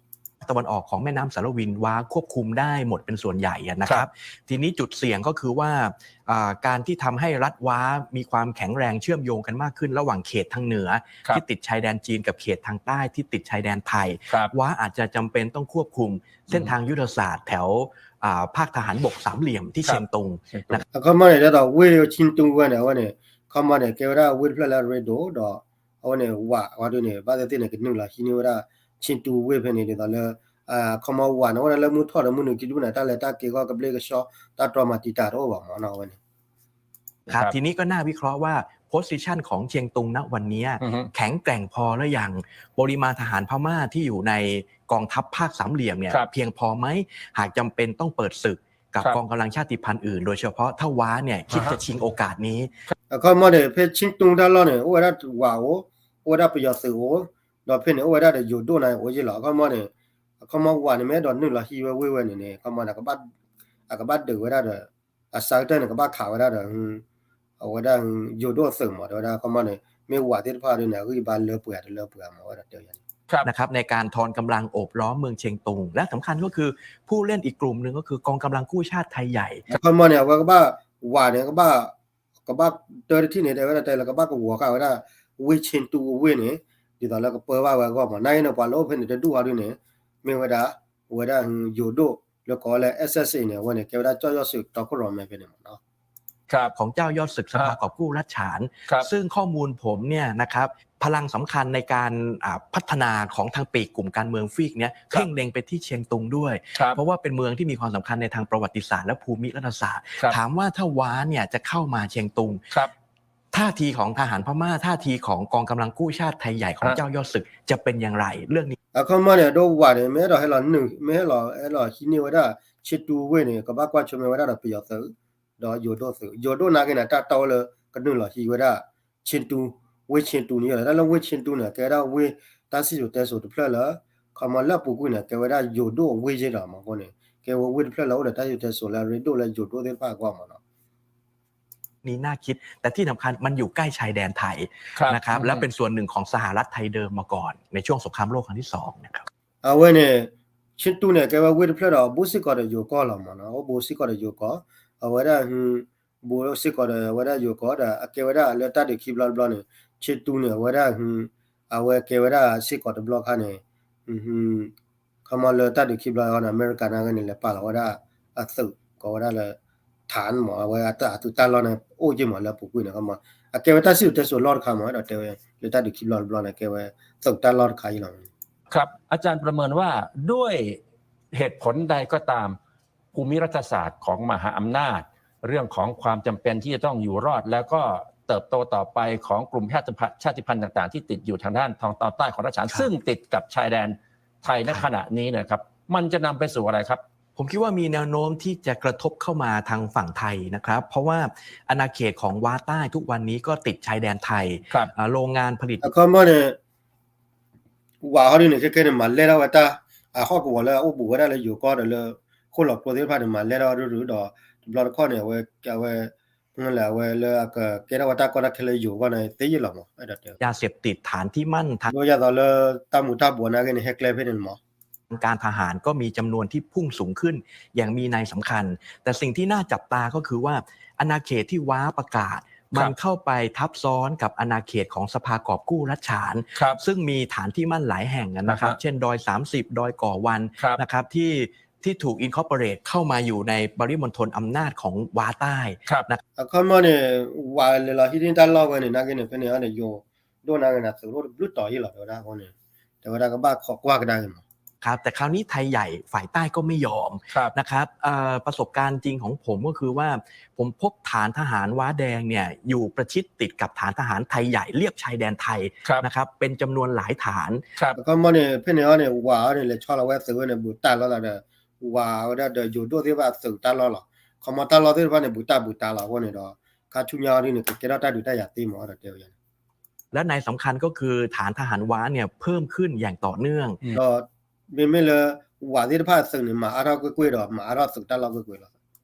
ตะวันออกของแม่น้ำสารวิน ว้าควบคุมได้หมดเป็นส่วนใหญ่อะนะครับ ทีนี้จุดเสี่ยงก็คือว่าอ่าการที่ทำให้รัฐว้ามีความแข็งแรงเชื่อมโยงกันมากขึ้นระหว่างเขตทางเหนือ ที่ติดชายแดนจีนกับเขตทางใต้ที่ติดชายแดนไทย ว้าอาจจะจำเป็นต้องควบคุมเส้นทางยุทธศาสตร์แถวอ่าภาคทหารบกสามเหลี่ยมที่เชียงตุงนะครับ အခီမီန့ၣ် ဒ်သိးဝ့ၢ်ဆ့ၣ်တူဝ့ၢ်န့ၣ် အဝဲန့ၣ် ခီမီန့ၣ် ကဲဝဲဒၣ်ဝ့ၢ်တဖျၢၣ်လၢအရ့ဒိၣ်ဒီး အဝဲန့ၣ် ဝးဝဲဒၣ်န့ၣ် ဘၣ်သ့ၣ်သ့ၣ်န့ၣ် ကနုာ်လီၤဟံးန့ၢ်ဝဲဒၣ် ဆ့ၣ်တူဝ့ၢ်ဖဲန့ၣ် ဒ်သိးလၢ ခီမီဝးန့ၣ် အိၣ်ဝဲဒၣ်လၢမုၢ်ထီၣ်ဒီးမုၢ်နုာ်ခံဒူၣ်န့ၣ် တၢ်လဲၤတၢ်က့ၤဂီၢ် ကဘျ့ကဆှီ တၢ်တြီမၤတံာ်တာ်တအိၣ်ဘၣ်မးနီၤ အဝဲန့ၣ် ครับ ทีนี้ก็น่าวิเคราะห์ว่า position ของเชียงตุงณวันนี้แข็งแกร่งพอหรือยัง ปริมาณทหารพม่าที่อยู่ในกองทัพภาคสามเหลี่ยมเนี่ยเพียงพอไหม หากจำเป็นต้องเปิดศึกกับกองกำลังชาติพันธุ์อื่น โดยเฉพาะถ้าว้าเนี่ยคิดจะชิงโอกาสนี้ အခီမီန့ၣ် ဖဲဆ့ၣ်တူတၢ်လီၢ်န့ၣ် အိၣ်ဝဲဒၣ်ဝးအိၣ် အိၣ်ဝဲဒၣ်ပယီၤသုးအိၣ် ဒီးဖဲန့ၣ် အိၣ်ဝဲဒၣ်ဒီးယိၤဒိၣ်န့ၣ်အိၣ်ယ့ၢ်လီၤ. အခီမီန့ၣ် အခီမီဝးန့ၣ် မ့ၢ်အဲၣ်ဒိးနုာ်လီၤဟံးဝဲဝ့ၢ်ဝဲန့ၣ်န့ၣ် အခီမီန့ၣ် အကဘၣ်ဒုးဝဲဒၣ်ဒီး အစးကတၢၢ်န့ၣ် ကဘၣ်ခးဝဲဒၣ်ဒီး အဝဲဒၣ်ယိၤဒိၣ်သုးမး တဲဝဲဒၣ် အခီမီန့ၣ် မ့ၢ်ဝးသ့ၣ်တဖၣ်ဒ်န့ၣ် အဂံၢ်ဘါလၢပှဲၤတလၢပှဲၤမး ဝဲဒၣ်တဲဝဲန့ၣ် นะครับ ในการทอนกำลังโอบล้อมเมืองเชียงตุง และสำคัญก็คือผู้เล่นอีกกลุ่มหนึ่งก็คือกองกำลังกู้ชาติไทยใหญ่ အခီမီန့ၣ် အဝဲကဘၣ် ဝးန့ၣ် ကဘၣ် ကဘၣ်တၢတထံၣ်န့ၣ် တဲဝဲဒၣ်တဲလၢ ကဘၣ်ကဝီၤဃာ်ဝဲဒၣ် ဝ့ၢ်ဆ့ၣ်တူအဝ့ၢ်န့ၣ် ဒ်သိးလၢကပၢဘၣ်ဝဲအဂီၢ်မး နာ်က့န့ၣ် ပှၤလၢအိၣ်ဖဲန့ၣ်တဒူၣ်အီၤဒ်န့ၣ် မ့ၢ်ဝဲဒၣ် ဝဲဒၣ်ယိၤဒိၣ် လၢကိးလၢ SSA န့ၣ် အဝဲန့ၣ် ကဲဝဲဒၣ်ကၠီၣ်ယီၣ်စုးတီခိၣ်ရိၣ်မဲဖဲန့ၣ်မးနီၤ ครับ ของเจ้ายอดศึกสภากอบกู้รัฐฉาน ครับ ซึ่งข้อมูลผมเนี่ยนะครับ พลังสำคัญในการอ่าพัฒนาของทางปีกกลุ่มการเมืองฟีกเนี้ย ครับ เพ่งเล็งไปที่เชียงตุงด้วย ครับ เพราะว่าเป็นเมืองที่มีความสำคัญในทางประวัติศาสตร์และภูมิรัฐศาสตร์ ครับ ถามว่าถ้าว้าเนี่ยจะเข้ามาเชียงตุง ครับ ท่าทีของทหารพม่า ท่าทีของกองกำลังกู้ชาติไทยใหญ่ของ ฮะ เจ้ายอดศึกจะเป็นอย่างไร เรื่องนี้ အခီမီန့ၣ် အဒိဝးန့ၣ် မ့ၢ်အဲၣ်ဒိးဟဲလီၤနုာ် မ့ၢ်ဟဲလီၤ ဟဲလီၤဟံးန့ၢ်ဝဲဒၣ် ဆ့ၣ်တူဝ့ၢ်န့ၣ် ကဘၣ်ကွၢ်ဆၢၣ်မဲာ်ဝဲဒၣ်ဒီးပယီၤသုး ဒီးယိၤဒိၣ်သုး ယိၤဒိၣ်နာ်က့န့ၣ် တၢ်တီဝဲလၢကနုာ်လီၤဟံးဝဲဒၣ် ဆ့ၣ်တူ ဝ့ၢ်ဆ့ၣ်တူန့ၣ်လီၤ. တၢ်လၢဝ့ၢ်ဆ့ၣ်တူန့ၣ် ကဲဝဲဒၣ်ဝ့ၢ်တၢ်စံၣ်စိၤတဲစိၤတဖျၢၣ်လၢ ခီမီလၢအပူၤကွံာ်န့ၣ် ကဲဝဲဒၣ်ယိၤဒိၣ်အဝ့ၢ်ယ့ၢ်လီၤမးအဃိန့ၣ် ကဲဝဲဝ့ၢ်တဖျၢၣ်လၢအိၣ်ဒီးတၢ်စံၣ်စိၤတဲစိၤလၢအရ့ဒိၣ်လၢယိၤဒိၣ်သ့ၣ်တဖၣ်အဂီၢ်မးနီၤ นี้น่าคิด แต่ที่สำคัญมันอยู่ใกล้ชายแดนไทย ครับ นะครับ อืม และเป็นส่วนหนึ่งของสหรัฐไทยเดิมมาก่อน ในช่วงสงครามโลกครั้งที่สองนะครับ အဝဲန့ၣ် ဆ့ၣ်တူန့ၣ် ကဲဝဲဝ့ၢ်တဖျၢၣ်ဒီး ဘူးစ့ၢ်ကီးဒီးယိၤကီၢ်လီၤမးနီၤ အိၣ်ဘူးစ့ၢ်ကီးဒီးယိၤကီၢ် အဝဲဒၣ် ဘူးစ့ၢ်ကီးဒီးအဝဲဒၣ်ယိၤကီၢ်ဒီး အကဲဝဲဒၣ်လၢတၢ်ဒုးခံဘျီတဘျီန့ၣ် ဆ့ၣ်တူန့ၣ် အဝဲဒၣ် အဝဲကဲဝဲဒၣ်စ့ၢ်ကီးတဘျီခါန့ၣ် ခီမီလၢတၢ်ဒုးခံဘျီန့ၣ် အမဲရကၤနာ်က့န့ၣ် လဲၤပာ်လီၤဝဲဒၣ်အသုး ကိးဝဲဒၣ်လၢ ထၣ်မး အဝဲအသုးတၢ်လီၢ်န့ၣ် အိၣ်က့ၤမးလၢအပူၤကွံာ်န့ၣ် ခီမီ အကဲဝဲတၢ်စံၣ်စိၤတဲစိၤလီၢ်တခါမး အဲၣ်ဒိးတဲဝဲ လၢတၢ်ဒုးခံဘျီတဘျီန့ၣ် ကဲဝဲသုးတၢ်လီၢ်တခါအံၤလီၤ ครับ อาจารย์ประเมินว่าด้วยเหตุผลใดก็ตาม ภูมิรัฐศาสตร์ของมหาอำนาจ เรื่องของความจำเป็นที่จะต้องอยู่รอด แล้วก็เติบโตต่อไปของกลุ่มชาติพันธุ์ชาติพันธุ์ต่างๆ ที่ติดอยู่ทางด้านทางตอนใต้ของรัฐฉาน ครับ ซึ่งติดกับชายแดนไทยณ ครับ ขณะนี้นะครับ มันจะนำไปสู่อะไรครับ ผมคิดว่ามีแนวโน้มที่จะกระทบเข้ามาทางฝั่งไทยนะครับ เพราะว่าอาณาเขตของว้าใต้ทุกวันนี้ก็ติดชายแดนไทย ครับ อ่า โรงงานผลิต အခီမီန့ၣ် ဝးဟီဒ်န့ၣ် ခဲခဲန့ၣ် မၤလဲၢ်ထီၣ်ဝဲတၢ် အဟီၣ်ကဝီၤလၢအအိၣ်ဘူးဝဲဒၣ်လၢယိၤကီၢ်ဒီးလၢ ဃိၣ်လီၤကျိသ့ၣ်တဖၣ်န့ၣ် မၤလဲၢ်ထီၣ်ဒုးဒီး တဘျီတခီၣ်န့ၣ် အဝဲ အဝဲ လဲၣ် အဝဲလၢအကကဲထီၣ်ဝဲတၢ်ကီတၢ်ခဲလၢယိၤအဂီၢ်န့ၣ် သ့ယ့ၢ်လီၤမး အဲၣ်ဒိးတဲ ယၤစဲးတံး ฐานที่มั่น ဒ်သိးလၢတၢ်မူၤတၢ်ဘှီးနာ်က့န့ၣ် ဟဲကျဲဖဲန့ၣ်မး การทหารก็มีจำนวนที่พุ่งสูงขึ้นอย่างมีนัยสำคัญ แต่สิ่งที่น่าจับตาก็คือว่าอาณาเขตที่ว้าประกาศมันเข้าไปทับซ้อนกับอาณาเขตของสภากอบกู้รัฐฉาน ซึ่งมีฐานที่มั่นหลายแห่งนะครับ เช่นดอยสามสิบ ดอยก่อวันนะครับ ที่ที่ถูก incorporate เข้ามาอยู่ในปริมณฑลอำนาจของว้าใต้ အခီပညီန့ၣ် ဝၤလဲၤလီၤဟံးန့ၢ်တၢ်လီၢ်ဝဲန့ၣ် နာ်က့န့ၣ် ဖဲန့ၣ်အန့ၣ် ယိၤဒိၣ်နာ်က့န့ၣ် သုးရိၣ်တဘျုးတီၤယ့ၢ်လီၤ တဲဝဲဒၣ်အဃိန့ၣ် တဲဝဲဒၣ်ကဘၣ်ခိးကွၢ်ကဒါက့ၤမး ครับ แต่คราวนี้ไทยใหญ่ฝ่ายใต้ก็ไม่ยอม ครับ นะครับเอ่อประสบการณ์จริงของผมก็คือว่า ผมพบฐานทหารว้าแดงเนี่ยอยู่ประชิดติดกับฐานทหารไทยใหญ่เลียบชายแดนไทย ครับ นะครับ เป็นจำนวนหลายฐาน ครับ အခီပညီန့ၣ် ဖဲန့ၣ်အန့ၣ် ဝၤအန့ၣ် လဲၤဆီလီၤဝဲသုးဝဲန့ၣ် ဘူးတၢ်လီၢ်လီၤဒီး ဝၤဝဲဒၣ်ဒီးယိၤဒိၣ်သ့ၣ်တဖၣ်အသုးတၢ်လီၢ်လီၤ. ခီမီတၢ်လီၢ်သ့ၣ်တဖၣ်န့ၣ် ဘူးတၢ်ဘူးတၢ်လီၤအဃိန့ၣ်ဒီး ခါဆူညါအီၤဒ်န့ၣ် ကကဲထီၣ်တၢ်ဒုးတၢ်ယၤသ့မး အဲၣ်ဒိးတဲဝဲန့ၣ် และในสำคัญก็คือฐานทหารว้าเนี่ยเพิ่มขึ้นอย่างต่อเนื่อง ဒီးမ့မ့ၢ်လၢ ဝၤသ့ၣ်တဖၣ်အသုးန့ၣ် မၤအါထီၣ်ကွ့ၢ်ကွ့ၢ်ဒီး မၤအါထီၣ်သုးတၢ်လီၢ်ကွ့ၢ်ကွ့ၢ်လီၤ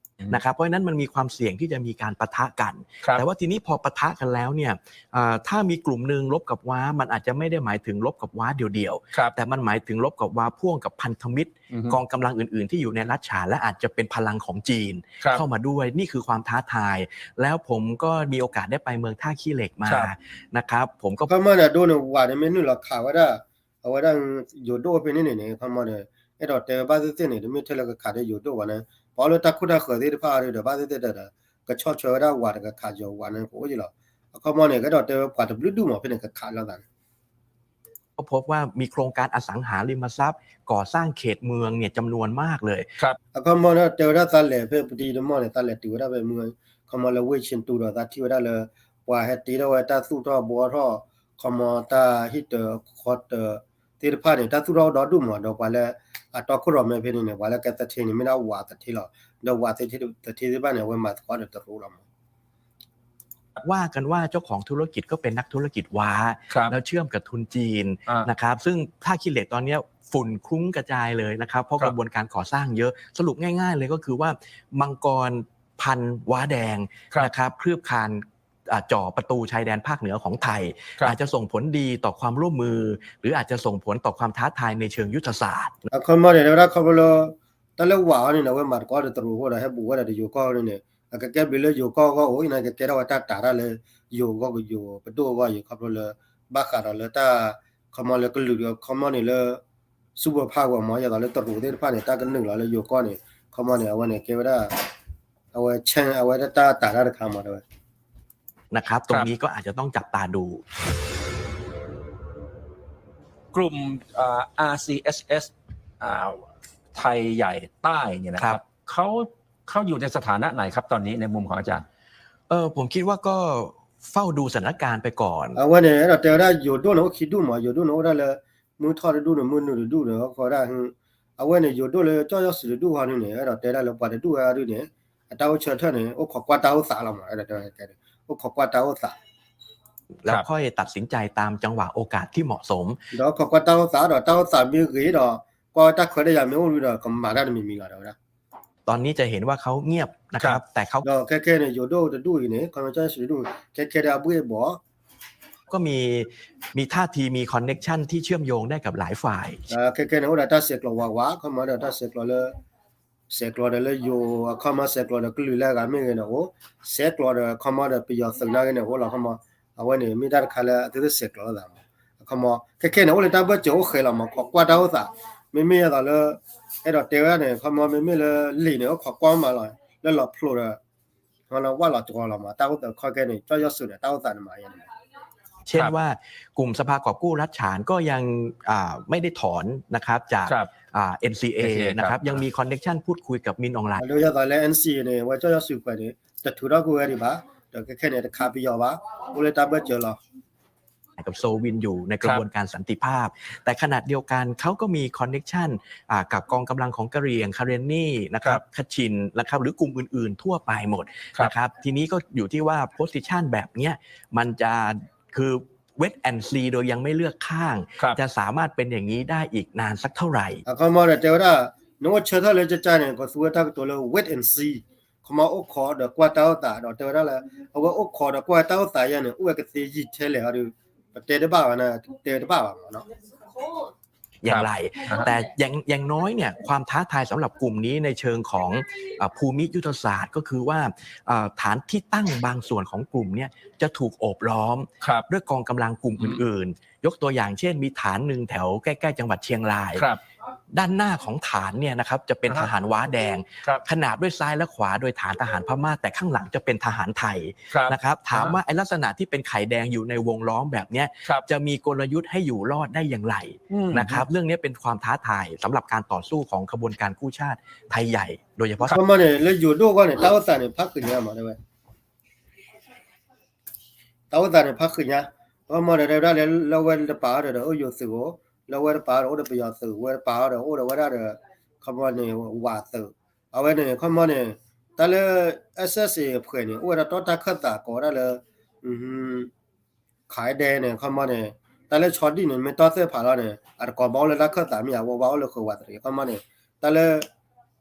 นะครับ เพราะฉะนั้นมันมีความเสี่ยงที่จะมีการปะทะกัน ครับ แต่ว่าทีนี้พอปะทะกันแล้วเนี่ย เอ่อ ถ้ามีกลุ่มหนึ่งรบกับว้า มันอาจจะไม่ได้หมายถึงรบกับว้าเดี่ยวๆ ครับ แต่มันหมายถึงรบกับว้าพ่วงกับพันธมิตร อือฮึ กองกำลังอื่นๆ ที่อยู่ในรัฐฉาน และอาจจะเป็นพลังของจีน ครับ เข้ามาด้วย นี่คือความท้าทาย แล้วผมก็มีโอกาสได้ไปเมืองท่าขี้เหล็กมา ครับ นะครับ ผมก็ အခီပညီန့ၣ် အဒိန့ၣ် ဝၤန့ၣ်မ့ၢ်နုာ်လီၤခးဝဲဒၣ် အဝဲဒၣ် ယိၤဒိၣ်ဖဲန့ၣ်န့ၣ်န့ၣ် အခီပညီန့ၣ် အဲၣ်ဒိးတဲဝဲဘၣ်သ့ၣ်သ့ၣ်န့ၣ် တမ့ၢ်ထဲလၢကခးဒီးယိၤဒိၣ်ဝဲန့ၣ် ပှၤအိၣ်လၢတၢ်ခိၣ်တၢ်ဃၢၤသ့ၣ်တဖၣ်ဒီး ဘၣ်သ့ၣ်သ့ၣ်ဒီး ကဆီၣ်ထွဲဝဲဒၣ်ဝၤတကခးယိၤဝၤန့ၣ် ကအိၣ်ယံၤလီၤ. အခီပညီန့ၣ် အဲၣ်ဒိးတဲဝဲပှၤတဘျုးဒူၣ်မး ဖဲန့ၣ်ကခးလိာ်သးန့ၣ် ก็พบว่ามีโครงการอสังหาริมทรัพย์ก่อสร้างเขตเมืองเนี่ยจำนวนมากเลย ครับ အခီပညီန့ၣ် တဲဝဲဒၣ်သးလဲၤဖဲပတံၤတမီၢ်န့ၣ် သးလဲၤတုၤဝဲဒၣ်ဖဲမုၢ် အခီပညီလၢဝ့ၢ်ဆ့တူဒီး သးထံၣ်ဝဲဒၣ်လၢ ပှၤဟဲတ့ထီၣ်ဝဲတၢ်သူၣ်ထီၣ်ဘှီထီၣ် အခီပညီတၢ်ဟံၣ်တၢၤဃီတၢၤသ့ၣ်တဖၣ်န့ၣ် တၢ်သူၣ်ထီၣ်ဒီဒူၣ်မး ဒီးပှၤလၢအတီခိၣ်ရိၣ်မဲဖဲန့ၣ်န့ၣ် ပှၤလၢကဲသထ့န့ၣ် မ့ၢ်ဒၣ်ဝၤသထ့လီၤ. ဒီးဝၤသထ့သ့ၣ်တဖၣ်န့ၣ် အဝဲမၤသကိးဒီးတရူးလီၤမး ว่ากันว่าเจ้าของธุรกิจก็เป็นนักธุรกิจว้า ครับ แล้วเชื่อมกับทุนจีน อ่า นะครับ ซึ่งท่าขี้เหล็กตอนเนี้ยฝุ่นคลุ้งกระจายเลยนะครับ เพราะ ครับ กระบวนการก่อสร้างเยอะ สรุปง่ายๆเลยก็คือว่า มังกรพันธุ์ว้าแดง ครับ นะครับ คืบคลาน อ่า จ่อประตูชายแดนภาคเหนือของไทย ครับ อาจจะส่งผลดีต่อความร่วมมือ หรืออาจจะส่งผลต่อความท้าทายในเชิงยุทธศาสตร์ အခီပညီန့ၣ် တဲဝဲဒၣ်ခီဖျိလၢ တၢ်လၢဝၤအီၤန့ၣ် အဝဲမၤသကိးဒီးတရူးအဃိဒီး ဟဲဘူးဝဲဒၣ်ဒီးယိၤကီၢ်န့ၣ်န့ၣ် အကကဲဘျုးလၢယိၤကီၢ်အဂီၢ်အိၣ် အံၤန့ၣ် ကကဲထီၣ်ဝဲတၢ်တာ်တၢ်လၢ ယိၤကီၢ်ကယိၤပဒိၣ်အဂီၢ်အံၤ ခီဖျိလၢ ဘၣ်ဃးဒီးလၢတၢ် ခီပညီလၢကလုာ်ဒီး ခီပညီန့ၣ်လၢ ဆူပဖးဂီၢ်မး ယသးလၢတရူးသ့ၣ်တဖၣ်န့ၣ် တၢ်ကနုာ်လီၤလၢယိၤကီၢ်န့ၣ် ခီပညီန့ၣ် အဝဲန့ၣ် ကဲဝဲဒၣ် အဝဲ แชร์ အဝဲဒၣ်တၢ်တာ်တၢ်တခါမး တဲဝဲ นะครับ ตรงนี้ก็อาจจะต้องจับตาดู กลุ่ม อ่า อาร์ซีเอสเอส อ่า ไทยใหญ่ใต้เนี่ยนะครับ ครับ เขา เขาอยู่ในสถานะไหนครับ ตอนนี้ในมุมของอาจารย์ เออ ผมคิดว่าก็เฝ้าดูสถานการณ์ไปก่อน အဝဲန့ၣ် အဲၣ်ဒိးတဲဝဲဒၣ် ယိၤဒိၣ်န့ၣ် အိၣ်ခံဒူၣ်မး ယိၤဒိၣ်န့ၣ် အိၣ်ဒၣ်လၢ မုၢ်ထီၣ်တဒူၣ်န့ၣ် မုၢ်နုာ်တဒူၣ်န့ၣ် အဃိဒၣ် အဝဲန့ၣ် ယိၤဒိၣ်လၢကၠီၣ်ယီၣ်စုးတဒူၣ်ဃီန့ၣ်န့ၣ် အဲၣ်ဒိးတဲဒၣ်လၢပှၤတဒူၣ်ဝဲဒၣ်ဒုန့ၣ် အတၢ်အိၣ်ဆၢထၢၣ်န့ၣ် အိၣ်ခိးကွၢ်တၢ်အိၣ်သးလီၤမး အဲၣ်ဒိးတဲ အိၣ်ခိးကွၢ်တၢ်အိၣ်သး แล้วค่อยตัดสินใจตามจังหวะโอกาสที่เหมาะสม ဒီးအိၣ်ခိးကွၢ်တၢ်အိၣ်သးဒီး တၢ်အိၣ်သးမ့ၢ်ဂ့ၤဒီး ကွၢ်ဝဲတၢ်ခွဲးတၢ်ယာ်မ့ၢ်အိၣ်ဝံၤဒီး ကမၤတၢ်တမံၤမံၤလီၤ တဲဝဲဒၣ် ตอนนี้จะเห็นว่าเขาเงียบนะครับ ครับ แต่เขา ဒီးခဲခဲန့ၣ် ယိၤဒိၣ်တဒူၣ်အံၤန့ၣ် ခီပညီကၠီၣ်ယီၣ်စုးတဒူၣ် ခဲခဲဒၣ်အဘှ့ၣ်အဘီၣ် ก็มี มีท่าที มี connection ที่เชื่อมโยงได้กับหลายฝ่าย ခဲခဲန့ၣ် အိၣ်ဒီးတၢ်ဆဲးကျိးဝးဝး ခီပညီဒီးတၢ်ဆဲးကျိးလၢ ဆဲးကျိးဒီးလၢယိၤ အခီပညီဆဲးကျိးဒီးကလုာ်လၢအဂၤမ့ၢ်ဂ့ၤန့ၣ်အိၣ် ဆဲးကျိးဒီးခီပညီဒီးပယီၤသုးနာ်ဂ့ၤန့ၣ်အိၣ်လီၤ ခီပညီ အဝဲန့ၣ် မ့ၢ်တၢ်တခါလၢအသုသ့ၣ်ဆဲးကျိးလိာ်သးမး အခီပညီ ခဲခဲန့ၣ် အိၣ်လၢတၢ်ဘၢၣ်စၢၤအိၣ်ဃဲးလီၤမး ခိးကွၢ်တၢ်အိၣ်သး မ့မ့ၢ်ယသးလၢ အဲၣ်ဒိးတဲဝဲဒၣ်န့ၣ် ခီပညီ မ့မ့ၢ်လၢလံာ်န့ၣ် အိၣ်ခိးကွၢ်မးလီၤ လၢလီၤဖျိဒီး ဝဲလီၤစှီၤလီၤမး တၢ်အိၣ်သးခီခဲန့ၣ် ကၠီၣ်ယီၣ်စုးဒီးတၢ်အိၣ်သးန့ၣ်မး เช่นว่ากลุ่มสภากอบกู้รัฐฉานก็ยังอ่าไม่ได้ถอนนะครับจากครับอ่า เอ็นซีเอ เอ็นซีเอ นะครับ ครับ ยังมี connection พูดคุยกับมินอองหลาย ဒီးယသးလၢ เอ็นซีเอ န့ၣ် ဝဲကၠီၣ်ယီၣ်စုးခွဲးန့ၣ် တထုးထီၣ်ကွံာ်ဝဲဒံးဘၣ် ဒီးခဲခဲန့ၣ် တခးပယီၤဘၣ် အိၣ်လၢတၢ်ဘၢၣ်စၢၤလီၤ กับโซวินอยู่ในกระบวนการสันติภาพ แต่ขณะเดียวกันเขาก็มี connection อ่ากับกองกำลังของกะเหรี่ยง คาเรนนีนะครับ ครับ คชินนะครับ หรือกลุ่มอื่นๆทั่วไปหมด ครับ นะครับ ทีนี้ก็อยู่ที่ว่า position แบบเนี้ย มันจะ คือ wait and see โดยยังไม่เลือกข้าง ครับ จะสามารถเป็นอย่างนี้ได้อีกนานสักเท่าไหร่ အခီပညီဒီးတဲဝဲဒၣ် နအိၣ်ဆၢထၢၣ်လၢကကန့ၣ် ကသူဝဲတၢ်ကတိၤလၢ wait and see ခီမီအိၣ်ခိးဒီးကွၢ်တၢ်အိၣ်သးဒီးတဲဝဲဒၣ်လၢ အဝဲအိၣ်ခိးဒီးကွၢ်တၢ်အိၣ်သးယဲန့ၣ် အိၣ်ဝဲကသ့ယံာ်ထဲလဲၣ်အီၤဒီး ပတဲတဘၣ်ဘၣ်န့ၣ် တဲတဘၣ်ဘၣ်မးနီၤ อย่างไร แต่อย่างอย่างน้อยเนี่ยความท้าทายสำหรับกลุ่มนี้ในเชิงของเอ่อภูมิยุทธศาสตร์ก็คือว่าเอ่อฐานที่ตั้งบางส่วนของกลุ่มเนี่ยจะถูกโอบล้อม ครับ ด้วยกองกำลังกลุ่ม อืม อื่นๆ ยกตัวอย่างเช่น มีฐานหนึ่งแถวใกล้ๆจังหวัดเชียงราย ครับ ด้านหน้าของฐานเนี่ยนะครับจะเป็น อ่าฮะ ทหารว้าแดง ครับ ขนาบด้วยซ้ายและขวาโดยฐานทหารพม่า แต่ข้างหลังจะเป็นทหารไทย ครับ นะครับ ถามว่า อ่าฮะ ไอ้ลักษณะที่เป็นไข่แดงอยู่ในวงล้อมแบบเนี้ย ครับ จะมีกลยุทธ์ให้อยู่รอดได้อย่างไร อืม นะครับ เรื่องนี้เป็นความท้าทายสำหรับการต่อสู้ของขบวนการกู้ชาติไทยใหญ่ โดยเฉพาะ ခီမီန့ၣ် လၢယိၤဒိၣ်အဂီၢ်န့ၣ် တၢ်အိၣ်သးန့ၣ် ဖးဃုာ်ညါမး တဲဝဲ တၢ်အိၣ်သးန့ၣ် ဖးဃုာ်ညါ ခီမီန့ၣ် တဲဝဲဒၣ်လၢ လၢဝဲတပၤအီၤဒီး အိၣ်ယိၤသုးဧိၤ လၢဝဲတပၤအီၤဒီး အိၣ်ဒီးပယီၤသုး ဝဲတပၤအီၤဒီး အိၣ်ဒီးဝဲဒၣ်ဒီး ခီမီန့ၣ် ဝးသုး အဝဲန့ၣ် ခီမီန့ၣ် တၢ်လၢ SSA အဖှဲးန့ၣ် အိၣ်ဝဲဒၣ်တီတၢ်ခၢၣ်သးကိးဝဲဒၣ်လၢ ခးဒဲန့ၣ် ခီမီန့ၣ် တၢ်လၢဆီဒံၣ်န့ၣ် မ့ၢ်တီသ့ၣ်ဖးလီၤန့ၣ် အတကိးဘၣ်အိၣ်လၢတၢ်ခၢၣ်သးမ့ၢ်ဧါ ဝဲဘၣ်အိၣ်လၢဃုာ်ဝးတရံး ခီမီန့ၣ် တၢ်လၢ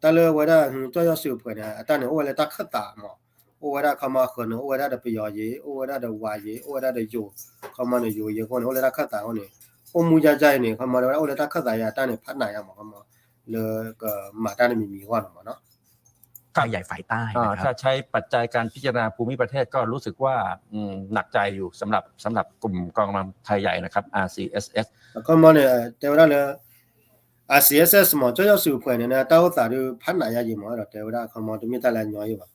တၢ်လၢဝဲဒၣ် ကၠီၣ်ယီၣ်စုၤအဖှဲးန့ၣ် အတၢ်န့ၣ် အိၣ်ဝဲလၢတၢ်ခၢၣ်သးမး အိၣ်ဝဲဒၣ်ခီမီအဃၢၤန့ၣ် အိၣ်ဝဲဒၣ်ဒီးပယီၤယ့ၤ အိၣ်ဝဲဒၣ်ဒီးဝးယ့ၤ အိၣ်ဝဲဒၣ်ဒီးယိၤ ခီမီန့ၣ် ယိၤယ့ၤအဃိန့ၣ် အိၣ်လၢတၢ်ခၢၣ်သးအဃိန့ၣ် အိၣ်မူယါယါအံၤန့ၣ် ခီမီဝဲဒၣ်အိၣ်လၢတၢ်ခၢၣ်သးယါ အတၢ်န့ၣ် ဖးနးယါမး ခီမီ လၢကမၤတၢ်တမံၤမံၤအဂီၢ်န့ၣ်မးနီၤ ถ้าใช้ปัจจัยการพิจารณาภูมิประเทศก็รู้สึกว่าอืมหนักใจอยู่สำหรับสำหรับกลุ่มกองกำลังไทยใหญ่นะครับ อาร์ซีเอสเอส ခီမီန့ၣ် တဲဝဲဒၣ်လၢ RCSS မး ကၠီၣ်ယီၣ်စုၤအဖှဲးန့ၣ် တၢ်အိၣ်သးဒုးဖးနးယါယံၤမး ဒီးတဲဝဲဒၣ်ခီမီတမ့ၢ်တၢ်လၢအညီယံၤဘၣ်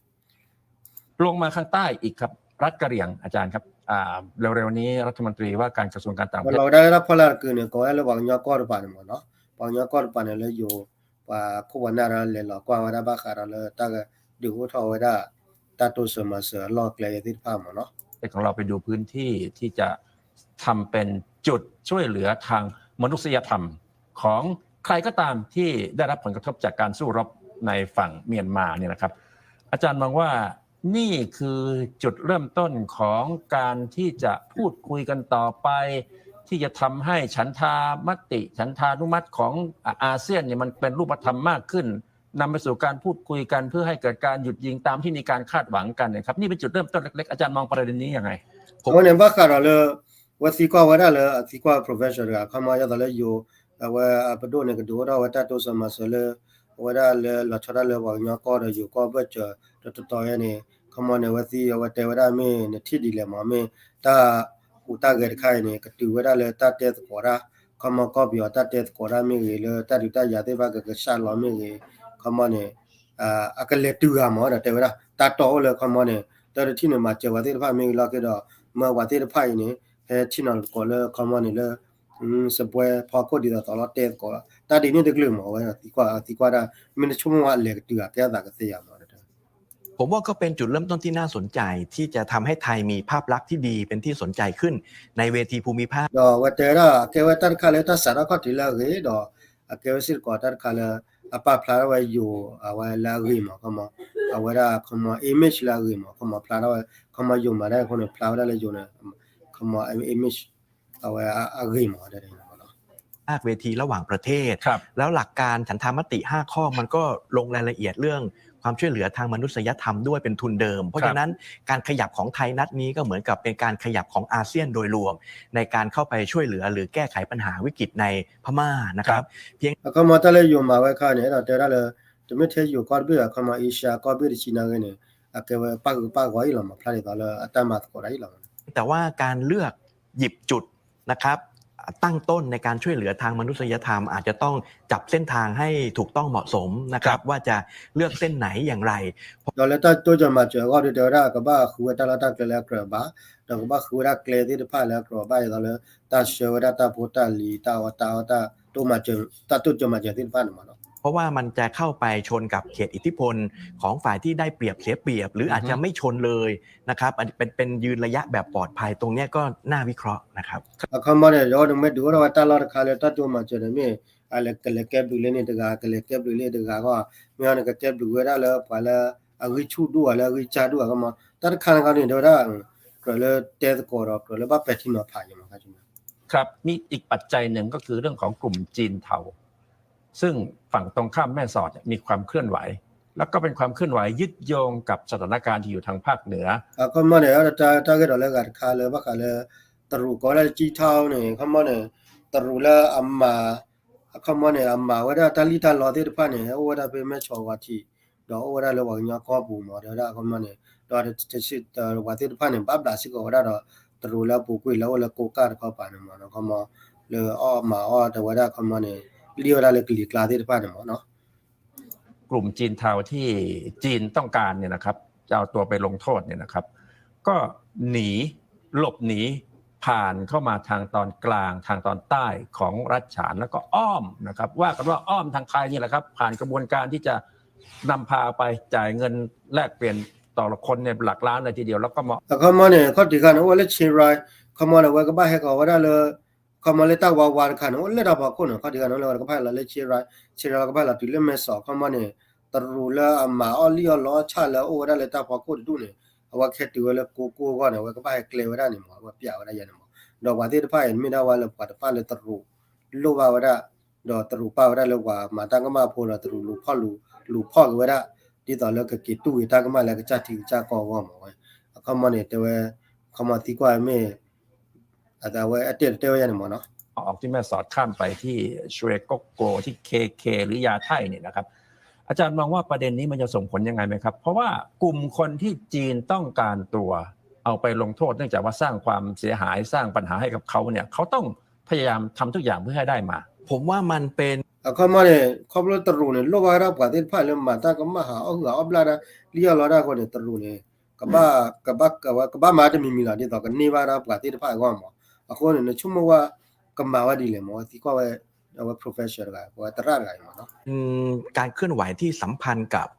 ลงมาข้างใต้อีกครับ รัฐกะเหรี่ยง อาจารย์ครับ อ่า เร็วๆนี้รัฐมนตรีว่าการกระทรวงการต่างประเทศ လီၤဝဲဒၣ်လၢတၢ်ဖီလာ်တကုာ်န့ၣ် ကိးဝဲဒၣ်လၢပှၤကညီကီၢ်တပၤန့ၣ်မးနီၤ ပှၤကညီကီၢ်တပၤန့ၣ်လၢယိၤ ပှၤခိၣ်ပှၤနၢ်ဒီးလဲၤလီၤကွၢ်ဝဲဒၣ်ဘၣ်ဃးဒီးလၢတၢ် ဒုးအိၣ်ထီၣ်ဝဲဒၣ် တၢ်တိစၢၤမၤစၢၤအလီၢ်အကျဲသ့ၣ်တဖၣ်မးနီၤ ของเราไปดูพื้นที่ที่จะทำเป็นจุดช่วยเหลือทางมนุษยธรรมของใครก็ตามที่ได้รับผลกระทบจากการสู้รบในฝั่งเมียนมาเนี่ยนะครับ อาจารย์มองว่านี่คือจุดเริ่มต้นของการที่จะพูดคุยกันต่อไป ที่จะทำให้ฉันทามติฉันทานุมัติของอาอาเซียนเนี่ยมันเป็นรูปธรรมมากขึ้น นำไปสู่การพูดคุยกันเพื่อให้เกิดการหยุดยิงตามที่มีการคาดหวังกันนะครับ นี่เป็นจุดเริ่มต้นเล็กๆ อาจารย์มองประเด็นนี้ยังไง အဝဲန့ၣ်ဘၣ်ဃးဒီးလၢ ဝဲသံကွၢ်ဝဲဒၣ်လၢ အသံကွၢ် professor တဂၤ ခီမီ ယသးလၢယိၤ အဝဲအပဒိၣ်န့ၣ် ကဒုးအိၣ်ထီၣ်ဝဲတၢ်တိစၢၤမၤစၢၤလၢ အဝဲဒၣ်လၢလီၤဆီဒၣ်လၢပှၤကညီကီၢ်ဒီးယိၤကီၢ်ဘၢၣ်စၢၤ တတီၤတီၤယဲန့ၣ် ခီမီန့ၣ် အဝဲသံ အဝဲတဲဝဲဒၣ်မ့ၢ်နထံၣ်ဒ်လဲၣ်မး မ့ၢ်တၢ်ဟူးတၢ်ဂဲၤတခါအံၤန့ၣ် ကတုၤဝဲဒၣ်လၢတၢ်တဲသကိးတၢ် ခီမီကီၢ်ပယီၤတၢ်တဲသကိးတၢ်မ့ၢ်ဂ့ၤ လၢတၢ်ဒုးတၢ်ယၤသ့ၣ်တဖၣ်ကကဆှၢလီၤမ့ၢ်ဂ့ၤ ခီမီန့ၣ် အကလဲၤတုၤဂၤမးဒီးတဲဝဲဒၣ် တၢ်တီၢ်အိၣ်လၢခီမီန့ၣ် တၢ်တထံၣ်န့ၣ် မၤစၢၤဝဲသ့ၣ်တဖၣ်မ့ၢ်ဂ့ၤလီၤက့ၤဒီး မၢပှၤသ့ၣ်တဖၣ်အံၤန့ၣ် ဟဲထံၣ်နီၤသကိးလၢခီမီန့ၣ်လၢ စပွဲဖီခိၣ်ဒ်သိးသိးလီၤတဲသကိး တၢ်ဒ်န့ၣ်တကလုာ်မး အဝဲသံကွၢ်သံကွၢ်ဒၣ် မ့ၢ်နဆိကမိၣ်ဝဲအလဲၤကတုၤဂၤကဲအသးကသ့ယၤမး ผมว่าก็เป็นจุดเริ่มต้นที่น่าสนใจที่จะทำให้ไทยมีภาพลักษณ์ที่ดีเป็นที่สนใจขึ้นในเวทีภูมิภาค ဒီးအဝဲတဲဝဲဒၣ် အကဲဝဲတၢ်တခါလၢတၢ်စးထီၣ်ခီၣ်ထံးလၢအဂ့ၤဒီး အကဲဝဲစ့ၢ်ကီးတၢ်တခါလၢ အပာ်ဖျါထီၣ်ဝဲယိၤ အဝဲလၢအဂ့ၤမး ခီမီ အဝဲဒၣ်ခီမီ image လၢအဂ့ၤမး ခီမီဖျါထီၣ်ဝဲ ခီမီယိၤမၤတၢ်အဃိန့ၣ် ဖျါဝဲဒၣ်လၢယိၤန့ၣ် ခီမီ image အဝဲအဂ့ၤမး ภาคเวทีระหว่างประเทศ ครับ แล้วหลักการฉันทามติห้าข้อ มันก็ลงรายละเอียดเรื่องความช่วยเหลือทางมนุษยธรรมด้วยเป็นทุนเดิม เพราะฉะนั้นการขยับของไทยนัดนี้ก็เหมือนกับเป็นการขยับของอาเซียนโดยรวม ในการเข้าไปช่วยเหลือหรือแก้ไขปัญหาวิกฤตในพม่านะครับ ครับ เพียง အခီမီတၢ်လၢယိၤမၤဝဲအခါန့ၣ် အဲၣ်ဒိးတဲဝဲဒၣ်လၢ တမ့ၢ်ထဲယိၤကီၢ်တဘ့ၣ်ဘၣ် ခီမီ Asia ကီၢ်ဘ့ၣ်တဆံနာ်ဂ့ၤန့ၣ် အကဲဝဲပၣ်ဃုာ်ပၣ်ဂီၤအံၤလီၤမး ဖျါဒ်သိးလၢအတၢ်မၤသကိးတၢ်အံၤလီၤမး แต่ว่าการเลือกหยิบจุดนะครับ ตั้งต้นในการช่วยเหลือทางมนุษยธรรม อาจจะต้องจับเส้นทางให้ถูกต้องเหมาะสมนะครับ ครับ ว่าจะเลือกเส้นไหนอย่างไร ဒီးလၢတၢ်တိစၢၤမၤစၢၤအဂီၢ်ဒီး တဲဝဲဒၣ် ကဘၣ်ဃုဝဲတၢ်လီၢ်တၢ်ကျဲလၢအကြၢးဘၣ် ဒီးကဘၣ်ဃုဝဲဒၣ်ကျဲသ့ၣ်တဖၣ်လၢအကြၢးဘၣ်ဒ်သိးလၢ တၢ်ဆှၢဝဲဒၣ်တၢ်ဖိတၢ်လံၤ တၢ်အီၣ်တၢ်အီ တၢ်တိစၢၤမၤစၢၤသ့ၣ်တဖၣ်န့ၣ်မးနီၤ เพราะว่ามันจะเข้าไปชนกับเขตอิทธิพลของฝ่ายที่ได้เปรียบเสียเปรียบ หรืออาจจะไม่ชนเลยนะครับ อันเป็นเป็นยืนระยะแบบปลอดภัย ตรงเนี้ยก็น่าวิเคราะห์นะครับ အခီမီန့ၣ် ဒီးနမ့ၢ်ဒုးအိၣ်ထီၣ်ဝဲတၢ်လီၢ်တခါလၢတၢ်တိစၢၤမၤစၢၤန့ၣ်မ့ၢ် အလဲၤကလဲၤကဲဘျုးလၢန့ၣ်တဂၤ ကလဲၤကဲဘျုးလၢတဂၤဂီၢ် မ့ၢ်အီၤန့ၣ် ကကဲဘျုးဝဲဒၣ်လၢပှၤလၢအဂံၢ်ဆူၣ်ဒိၣ်ဧါ လၢအဂံၢ်စၢ်ဒိၣ်ဧါ ခီမီ တၢ်တခါန့ၣ်ခီန့ၣ် တဲဝဲဒၣ် ကြၢးလၢတဲသကိးဒီး ကြၢးလၢဘၣ်ပဲာ်ထံနီၤဖးယံၤမး ครับ มีอีกปัจจัยหนึ่งก็คือเรื่องของกลุ่มจีนเทา ซึ่งฝั่งตรงข้ามแม่สอดเนี่ยมีความเคลื่อนไหว แล้วก็เป็นความเคลื่อนไหวยึดโยงกับสถานการณ์ที่อยู่ทางภาคเหนือ အခီပညီန့ၣ် တၢ်ဂ့ၢ်ဒီးလၢအဂၤတခါလၢဘၣ်ဃးလၢ တရူးကိးဝဲဒၣ်လၢကၠံထီန့ၣ် အခီပညီန့ၣ် တရူးလၢအမၤ အခီပညီန့ၣ် အမၤဝဲဒၣ်တၢ်လံၣ်တၢ်လီသ့ၣ်တဖၣ်န့ၣ် အိၣ်ဝဲဒၣ်ဖဲမဲၢ်ဆီးဝါထံး ဒီးအိၣ်ဝဲဒၣ်လၢပှၤကညီကီၢ်ပူၤမ့ၢ် တဲဝဲဒၣ်အခီပညီန့ၣ် ဒီးဝဲသ့ၣ်တဖၣ်န့ၣ် ဘၣ်ဘျးစ့ၢ်ကီးဝဲဒၣ်ဒီး တရူးလၢအပူၤကွံာ်လၢအိၣ်လၢကိးကၢ်တခီပၤန့ၣ်မ့ၢ် အခီပညီ လၢအီၣ်မၤအီၣ်တဲဝဲဒၣ်အခီပညီန့ၣ် လံၣ်ဝဲဒၣ်လၢကလံၤကျါသ့ၣ်တဖၣ်န့ၣ်မ့ၢ်နီၤ กลุ่มจีนเทาที่จีนต้องการเนี่ยนะครับ จะเอาตัวไปลงโทษเนี่ยนะครับ ก็หนี หลบหนี ผ่านเข้ามาทางตอนกลาง ทางตอนใต้ของรัฐฉาน แล้วก็อ้อมนะครับ ว่ากันว่าอ้อมทางไทยนี่แหละครับ ผ่านกระบวนการที่จะนำพาไปจ่ายเงินแลกเปลี่ยนต่อละคนเนี่ยหลักล้านเลยทีเดียว แล้วก็มา အခီပညီန့ၣ် ခီၣ်ထံးခါန့ၣ် အိၣ်ဝဲလၢဆ့ရၢၣ် အခီပညီန့ၣ် အဝဲကဘၣ်ဟဲကီးဝဲဒၣ်လၢ အခီပညီလၢတၢ်ဝါဝါတခါန့ၣ် အိၣ်လၢတၢ်ဖီခိၣ်န့ၣ် ခီၣ်ထံးခါန့ၣ် အိၣ်လၢဝဲကဘၣ်ဟဲလီၤလၢဆ့ရၢၣ် ဆ့ရၢၣ်ကဘၣ်ဟဲလီၤတုၤလၢမဲၢ်ဆီး အခီပညီန့ၣ် တရူးလၢအမၤအီၣ်လံၣ်အီၣ်လီအီၣ်ဆၣ်လၢအအိၣ်ဝဲဒၣ်လၢတၢ်ဖီခိၣ်တဒူၣ်န့ၣ် အဝဲကဟဲတုၤဝဲလၢကိးကိးအဂီၢ်န့ၣ် အဝဲကဘၣ်ဟဲကျဲဝဲဒၣ်န့ၣ်မ့ၢ် အဝဲပျးဝဲဒၣ်ယဲန့ၣ်မ့ၢ် ဒီးပှၤသ့ၣ်တဖၣ်အံၤ မ့ၢ်ဒၣ်ဝဲလၢပှၤတဖၣ်လၢတရူး လိၣ်ဘၣ်ဝဲဒၣ် ဒီးတရူးပာ်ဝဲဒၣ်လၢပှၤမၤတၢ်ကမၣ်ဖိဒီးတရူးလူၤဖီၣ်လူၤ လူၤဖီၣ်က့ၤဝဲဒၣ် ဒ်သိးလၢကက့ၤတူၢ်ဝဲတၢ်ကမၣ်လၢကစၢ်ထံကစၢ်ကီၢ်အဂီၢ်မ့ၢ်ဝဲ အခီပညီန့ၣ် တဲဝဲ အခီပညီသံကွၢ်မ့ၢ် အဝဲအတဲတဲဝဲယဲန့ၣ်မ့ၢ်နီၤ ออกที่แม่สอดข้ามไปที่ชเวโกโกที่เคเคหรือยาไท่เนี่ยนะครับ อาจารย์มองว่าประเด็นนี้มันจะส่งผลยังไงไหมครับ เพราะว่ากลุ่มคนที่จีนต้องการตัวเอาไปลงโทษเนื่องจากว่าสร้างความเสียหายสร้างปัญหาให้กับเขาเนี่ยเขาต้องพยายามทำทุกอย่างเพื่อให้ได้มา ผมว่ามันเป็น အခီပညီန့ၣ် ခီဖျိတရူးန့ၣ် လိၣ်ဘၣ်ဝဲဒၣ်ပှၤသ့ၣ်တဖၣ်လၢမၤတၢ်ကမၣ်ဟးအီၣ်ဟုၣ်အီၣ်ဘျၣ်ဒၣ် လံၣ်အီၣ်လီတၢ်အဃိန့ၣ် တရူးန့ၣ် ကဘၣ် ကဘၣ် ကဘၣ်မၤတမံၤမံၤလီၤ ဒ်သိးကန့ၢ်ဘၣ်ဒၣ်ပှၤသ့ၣ်တဖၣ်အဂီၢ်မ့ၢ် အဃိန့ၣ် နဆိကမိၣ်ဝဲ ကမၤဝဲဒ်လဲၣ်မ့ၢ် အဝဲသံကွၢ်ဝဲ အဝဲ professor တဂၤ အဝဲသရၣ်တဂၤအံၤမ့ၢ်နီၤ การเคลื่อนไหวที่สัมพันธ์กั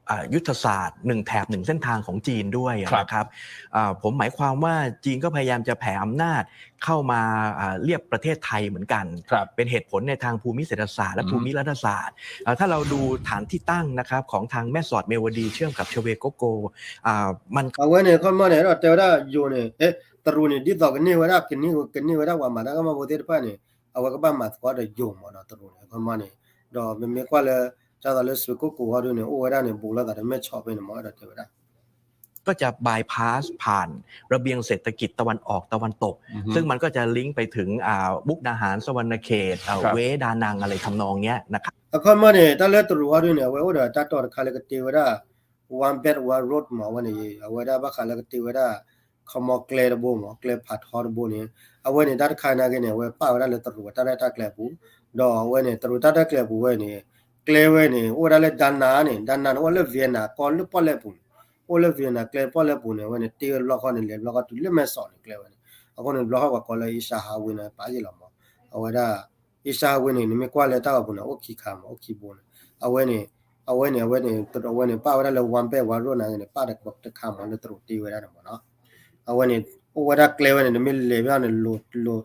บอ่ายุทธศาสตร์หนึ่งแถบหนึ่งเส้นทางของจีนด้วยนะครับอ่าผมหมายความว่าจีนก็พยายามจะแผ่อำนาจเข้ามาอ่าเรียบประเทศไทยเหมือนกันครับเป็นเหตุผลในทางภูมิเศรษฐศาสตร์และภูมิรัฐศาสตร์อ่าถ้าเราดูฐานที่ตั้งนะครับของทางแม่สอดเมวดีเชื่อมกับชเวโกโกอ่ามัน အဝဲန့ၣ် ခီပညီန့ၣ် အဲၣ်ဒိးတဲဝဲဒၣ်ယိၤန့ၣ် အဲ တရူးန့ၣ် ဒ်သိးကန့ၢ်ဝဲဒၣ် ကန့ၢ် ကန့ၢ်ဝဲဒၣ်ပှၤမၤတၢ်ကမၣ်ဖိသ့ၣ်တဖၣ်န့ၣ် အဝဲကဘၣ်မၤသကိးဒီးယိၤမ့ၢ်နီၤ တရူးန့ၣ် ခီပညီန့ၣ် ဒီးမ့မ့ၢ်ကွၢ်လၢ ဒ်သိးလၢစွ့ၣ်ကိၣ်ကိၤဟီဒုန့ၣ် အိၣ်ဝဲဒၣ်န့ၣ် ဘူးလိာ်သးဒီးမဲၢ်ဆီးဖဲန့ၣ်မ့ၢ် အဲၣ်ဒိးတဲဝဲဒၣ် ก็จะ bypass ผ่านระเบียงเศรษฐกิจตะวันออกตะวันตก ซึ่งมันก็จะ link ไปถึงอ่ามุกดาหาร สะหวันนะเขตอ่าเวดานัง อะไรทำนองเนี้ยนะครับ အခီပညီန့ၣ် တၢ်လၢတရူးဟီဒုန့ၣ် အဝဲအိၣ်ဒီးတၢ်တီၢ်တခါလၢကတ့ဝဲဒၣ် One Belt One Road မ့ၢ် အဝဲန့ၣ် အဝဲဒၣ်ဘၣ်ဃးလၢကတ့ဝဲဒၣ် ခီပညီကျဲတဘိမ့ၢ် ကျဲဖးထီတဘိန့ၣ် အဝဲန့ၣ် တၢ်တခါနာ်က့န့ၣ် အဝဲပာ်ဝဲဒၣ်လၢတရူးအတၢ်ရဲၣ်တၢ်ကျဲၤအပူၤ ဒီးအဝဲန့ၣ် တရူးတၢ်ရဲၣ်ကျဲၤအပူၤဝဲန့ၣ် ကျဲဝဲန့ၣ် အိၣ်ဝဲဒၣ်လၢ ဒါနန် န့ၣ် ဒါနန် န့ၣ် အိၣ်လၢ Vietnam ကီၢ်လၢပီၣ်လဲၣ်ပူၤန့ၣ် အိၣ်လၢ Vietnam ကျဲပီၣ်လဲၣ်ပူၤန့ၣ် အဝဲန့ၣ် တ့ဝဲတဘျီဃီန့ၣ် လဲၤတဘျီဃီတုၤလၢမဲၢ်ဆီးန့ၣ် ကျဲဝဲန့ၣ် အဃိန့ၣ် တဘျီဃီပှၤကိးလၢ Asian Highway န့ၣ် ပာ်ယ့ၢ်လီၤမ့ၢ် အဝဲဒၣ် Asian Highway န့ၣ် နမ့ၢ်ကွၢ်လၢတၢ်ဂီၤပူၤန့ၣ် အိၣ်ခံခါမ့ၢ် အိၣ်ခံဘိန့ၣ် အဝဲန့ၣ် အဝဲန့ၣ် အဝဲန့ၣ် အဝဲန့ၣ် ပာ်ဝဲဒၣ်လၢ One Belt One Road နာ်က့န့ၣ် ပာ်တခါမ့ၢ်လၢတရူးတ့ဝဲဒၣ်န့ၣ်မ့ၢ်နီၤ အဝဲန့ၣ် အိၣ်ဝဲဒၣ်ကျဲဝဲန့ၣ် နမ့ၢ်လဲၤဖဲန့ၣ် လိၤလိၤ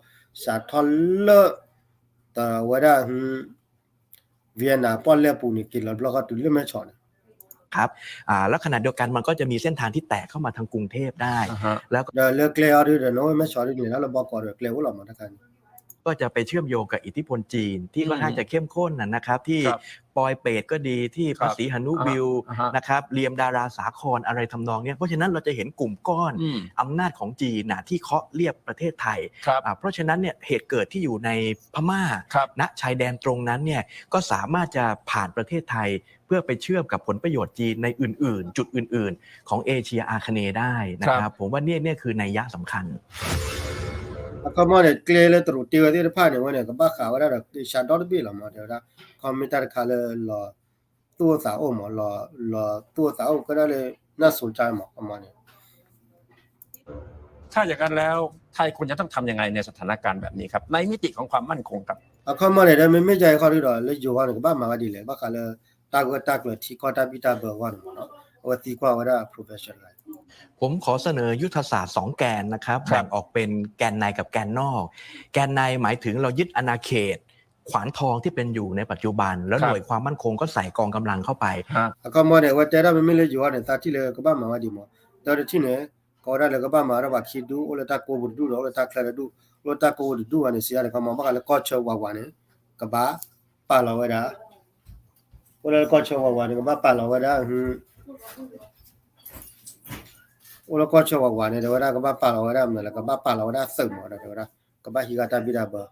စးထီၣ်လၢ တဝဲဒၣ် Vietnam ပီၣ်လဲၣ်ပူၤန့ၣ် က့ၤလီၤတဘျီဃီတုၤလၢမဲၢ်ဆီးန့ၣ် ครับอ่าแล้วขณะเดียวกันมันก็จะมีเส้นทางที่แตกเข้ามาทางกรุงเทพได้แล้วก็ ဒီးလၢကျဲအီၤဒုဒီး နအိၣ်မဲၢ်ဆီးဒုန့ၣ် လၢလၢဘီကီးဒီးကျဲအိၣ်လီၤမ့ၢ်တခါန့ၣ် ก็จะไปเชื่อมโยงกับอิทธิพลจีนที่ค่อนข้างจะเข้มข้นนะนะครับที่ปอยเปตก็ดีที่พระศรีหนุวิวนะครับเรียมดาราสาครอะไรทำนองเนี้ยเพราะฉะนั้นเราจะเห็นกลุ่มก้อนอำนาจของจีนนะที่เคาะเรียบประเทศไทยอ่าเพราะฉะนั้นเนี่ยเหตุเกิดที่อยู่ในพม่าณชายแดนตรงนั้นเนี่ยก็สามารถจะผ่านประเทศไทย เพื่อไปเชื่อมกับผลประโยชน์จีนในอื่นๆ จุดอื่นๆ ของเอเชียอาคเนย์ได้นะครับ ผมว่าเนี่ยเนี่ยคือนัยยะสำคัญ အခီပညီန့ၣ် ကျဲလၢတရူးတ့ဝဲသ့ၣ်တဖၣ်န့ၣ် အဝဲန့ၣ် ကဘၣ်ဃးဝဲဒၣ်ဒီး က့ၤစးဒီတဘ့ၣ်လီၤမ့ၢ် တဲဝဲဒၣ် ခီမ့ၢ်တၢ်တခါလၢလီၤသူၣ်အိၣ်သးအိၣ်မ့ၢ် လီၤသူၣ်အိၣ်သးအိၣ်ကဲဒၣ်လၢ နၢ်စိၤကါမ့ၢ် အခီပညီန့ၣ် ถ้าอย่างนั้นแล้วไทยควรจะต้องทำยังไงในสถานการณ์แบบนี้ครับในมิติของความมั่นคงครับအခီပညီန့ၣ် ဒီးမ့မ့ၢ်ကဲအံၤခီဒုဒီး လၢယိၤဟီန့ၣ် ကဘၣ်မၤဝဲဒ်လဲၣ် ဘၣ်ဃးလၢ တၢ်ဂၢၢ်တၢ်ကျၢၤထံကီၢ်တၢ်ဘံၣ်တၢ်ဘၢအဂီၢ်န့ၣ်မ့ၢ်နီၤ အဝဲသံကွၢ်ဝဲဒၣ် professor တဂၤ ผมขอเสนอยุทธศาสตร์สองแกนนะครับแบ่งออกเป็นแกนในกับแกนนอก แกนในหมายถึงเรายึดอาณาเขตขวานทองที่เป็นอยู่ในปัจจุบัน แล้วหน่วยความมั่นคงก็ใส่กองกำลังเข้าไป အခီပညီန့ၣ် အဝဲတဲဒၣ်မ့မ့ၢ်လၢယိၤဟီန့ၣ် သးထံၣ်လၢကဘၣ်မၤဝဲဒ်မ့ၢ် တၢ်တထံၣ်န့ၣ် ကိးဝဲဒၣ်လၢကဘၣ်မၤဝဲဒၣ်ပှၤခံဒူၣ် အိၣ်လၢတၢ်ကိးပူၤတဒူၣ်ဒီး အိၣ်လၢတၢ်ချၢတဒူၣ် အိၣ်လၢတၢ်ကိးပူၤတဒူၣ်ဘၣ်န့ၣ် စံးယါန့ၣ် ခီမ့ၢ်ဘၣ်ဃးလၢကီၢ်ဆၢဝးဝးန့ၣ် ကဘၣ်ပာ်လီၤဝဲဒၣ် အိၣ်လၢကီၢ်ဆၢဝးဝးန့ၣ် ကဘၣ်ပာ်လီၤဝဲဒၣ် အိၣ်လၢကီၢ်ဆၢဝးဝးန့ၣ် တဲဝဲဒၣ် ကဘၣ်ပာ်လီၤဝဲဒၣ်မနုၤလဲၣ်, ကဘၣ်ပာ်လီၤဝဲဒၣ်သုးမးဒီး တဲဝဲဒၣ် ကဘၣ်ဟံးဃာ်တၢ်ဘံၣ်တၢ်ဘၢ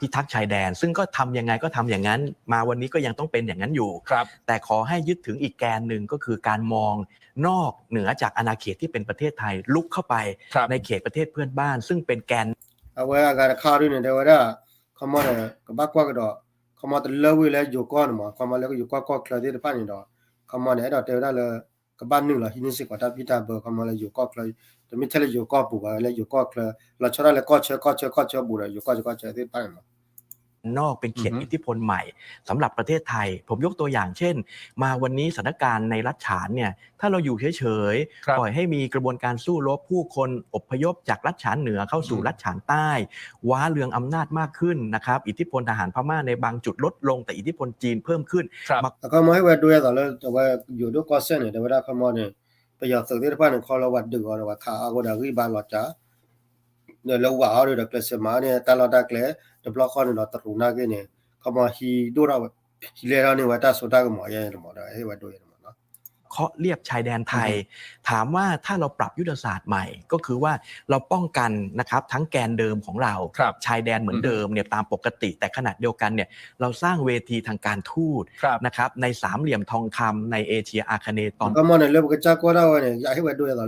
พิทักษ์ชายแดน ซึ่งก็ทำยังไงก็ทำอย่างนั้น มาวันนี้ก็ยังต้องเป็นอย่างนั้นอยู่ ครับ แต่ขอให้ยึดถืออีกแกนหนึ่งก็คือการมองนอกเหนือจากอาณาเขตที่เป็นประเทศไทย ลุกเข้าไป ครับ ในเขตประเทศเพื่อนบ้าน ซึ่งเป็นแกน အဝဲအဂၤတခါဒ်န့ၣ် တဲဝဲဒၣ် ခီမီန့ၣ် ကဘၣ်ကွၢ်ကဒီး ခီမီတလၢဝံၤလၢယိၤကီၢ်န့ၣ်မး ခီမီလၢယိၤကီၢ်ကီၢ်ချၢသ့ၣ်တဖၣ်န့ၣ်ဒီး ခီမီန့ၣ် အဲၣ်ဒိးတဲဝဲဒၣ်လၢ ကဘၣ်နုာ်လီၤဟံးန့ၢ်စ့ၢ်ကီးတၢ်ဘံၣ်တၢ်ဘၢ ခီမီလၢယိၤကီၢ်ချၢ တမ့ၢ်ထဲလၢယိၤကီၢ်ပူၤဘၣ် လၢယိၤကီၢ်ချၢ လီၤဆီဒၣ်လၢကီၢ်ဆၢ ကီၢ်ဆၢ ကီၢ်ဆၢဘူးဒီး ယိၤကီၢ်ဆၢ ကီၢ်ဆၢသ့ၣ်တဖၣ်န့ၣ်မး นอกเป็นเขตอิทธิพลใหม่สำหรับประเทศไทย ผมยกตัวอย่างเช่น มาวันนี้สถานการณ์ในรัฐฉานเนี่ย ถ้าเราอยู่เฉยๆ ปล่อยให้มีกระบวนการสู้รบ ผู้คนอพยพจากรัฐฉานเหนือเข้าสู่รัฐฉานใต้ ว้าเหลืองอำนาจมากขึ้นนะครับ อิทธิพลทหารพม่าในบางจุดลดลง แต่อิทธิพลจีนเพิ่มขึ้น ครับ အခီမီဟ့ၣ်ဝဲဒိအသိးလၢ အဝဲယိၤဒိၣ်ကီၢ်စဲၣ်န့ၣ် တဲဝဲဒၣ်ခီမီန့ၣ် ပယီၤသုးသ့ၣ်တဖၣ်န့ၣ် ခီလၢဝဲဒုးအီၤဒီး ဝဲခးအါဂီၢ်ဒီးဂံၢ်ဘါလီၤကၢ ဒီးလၢဝးအီၤဒီးကျဲးစၢးမၤန့ၣ် တၢ်လီၢ်တၢ်ကျဲ တဘျီဃီန့ၣ်ဒီးတရူးနာ်က့န့ၣ် ခီမီဟံးဒိၣ်ထီၣ်ဝဲ ဟံးလဲၢ်ထီၣ်န့ၢ်ဝဲတၢ်စိတၢ်ကမီၤယဲန့ၣ်မးဒီး ဟ့ၣ်ဝဲဒိယဲန့ၣ်မးနီၤ เคาะเรียบชายแดนไทย ถามว่าถ้าเราปรับยุทธศาสตร์ใหม่ ก็คือว่าเราป้องกันนะครับทั้งแกนเดิมของเรา ครับ ชายแดนเหมือนเดิมเนี่ยตามปกติ แต่ขณะเดียวกันเนี่ยเราสร้างเวทีทางการทูต ครับ นะครับในสามเหลี่ยมทองคำในเอเชียอาคเนย์ตอน အခီမီန့ၣ် လၢပကစၢ်ကွၢ်ဒၣ်ဝဲန့ၣ် ယဟ့ၣ်ဝဲဒိအသိးလၢ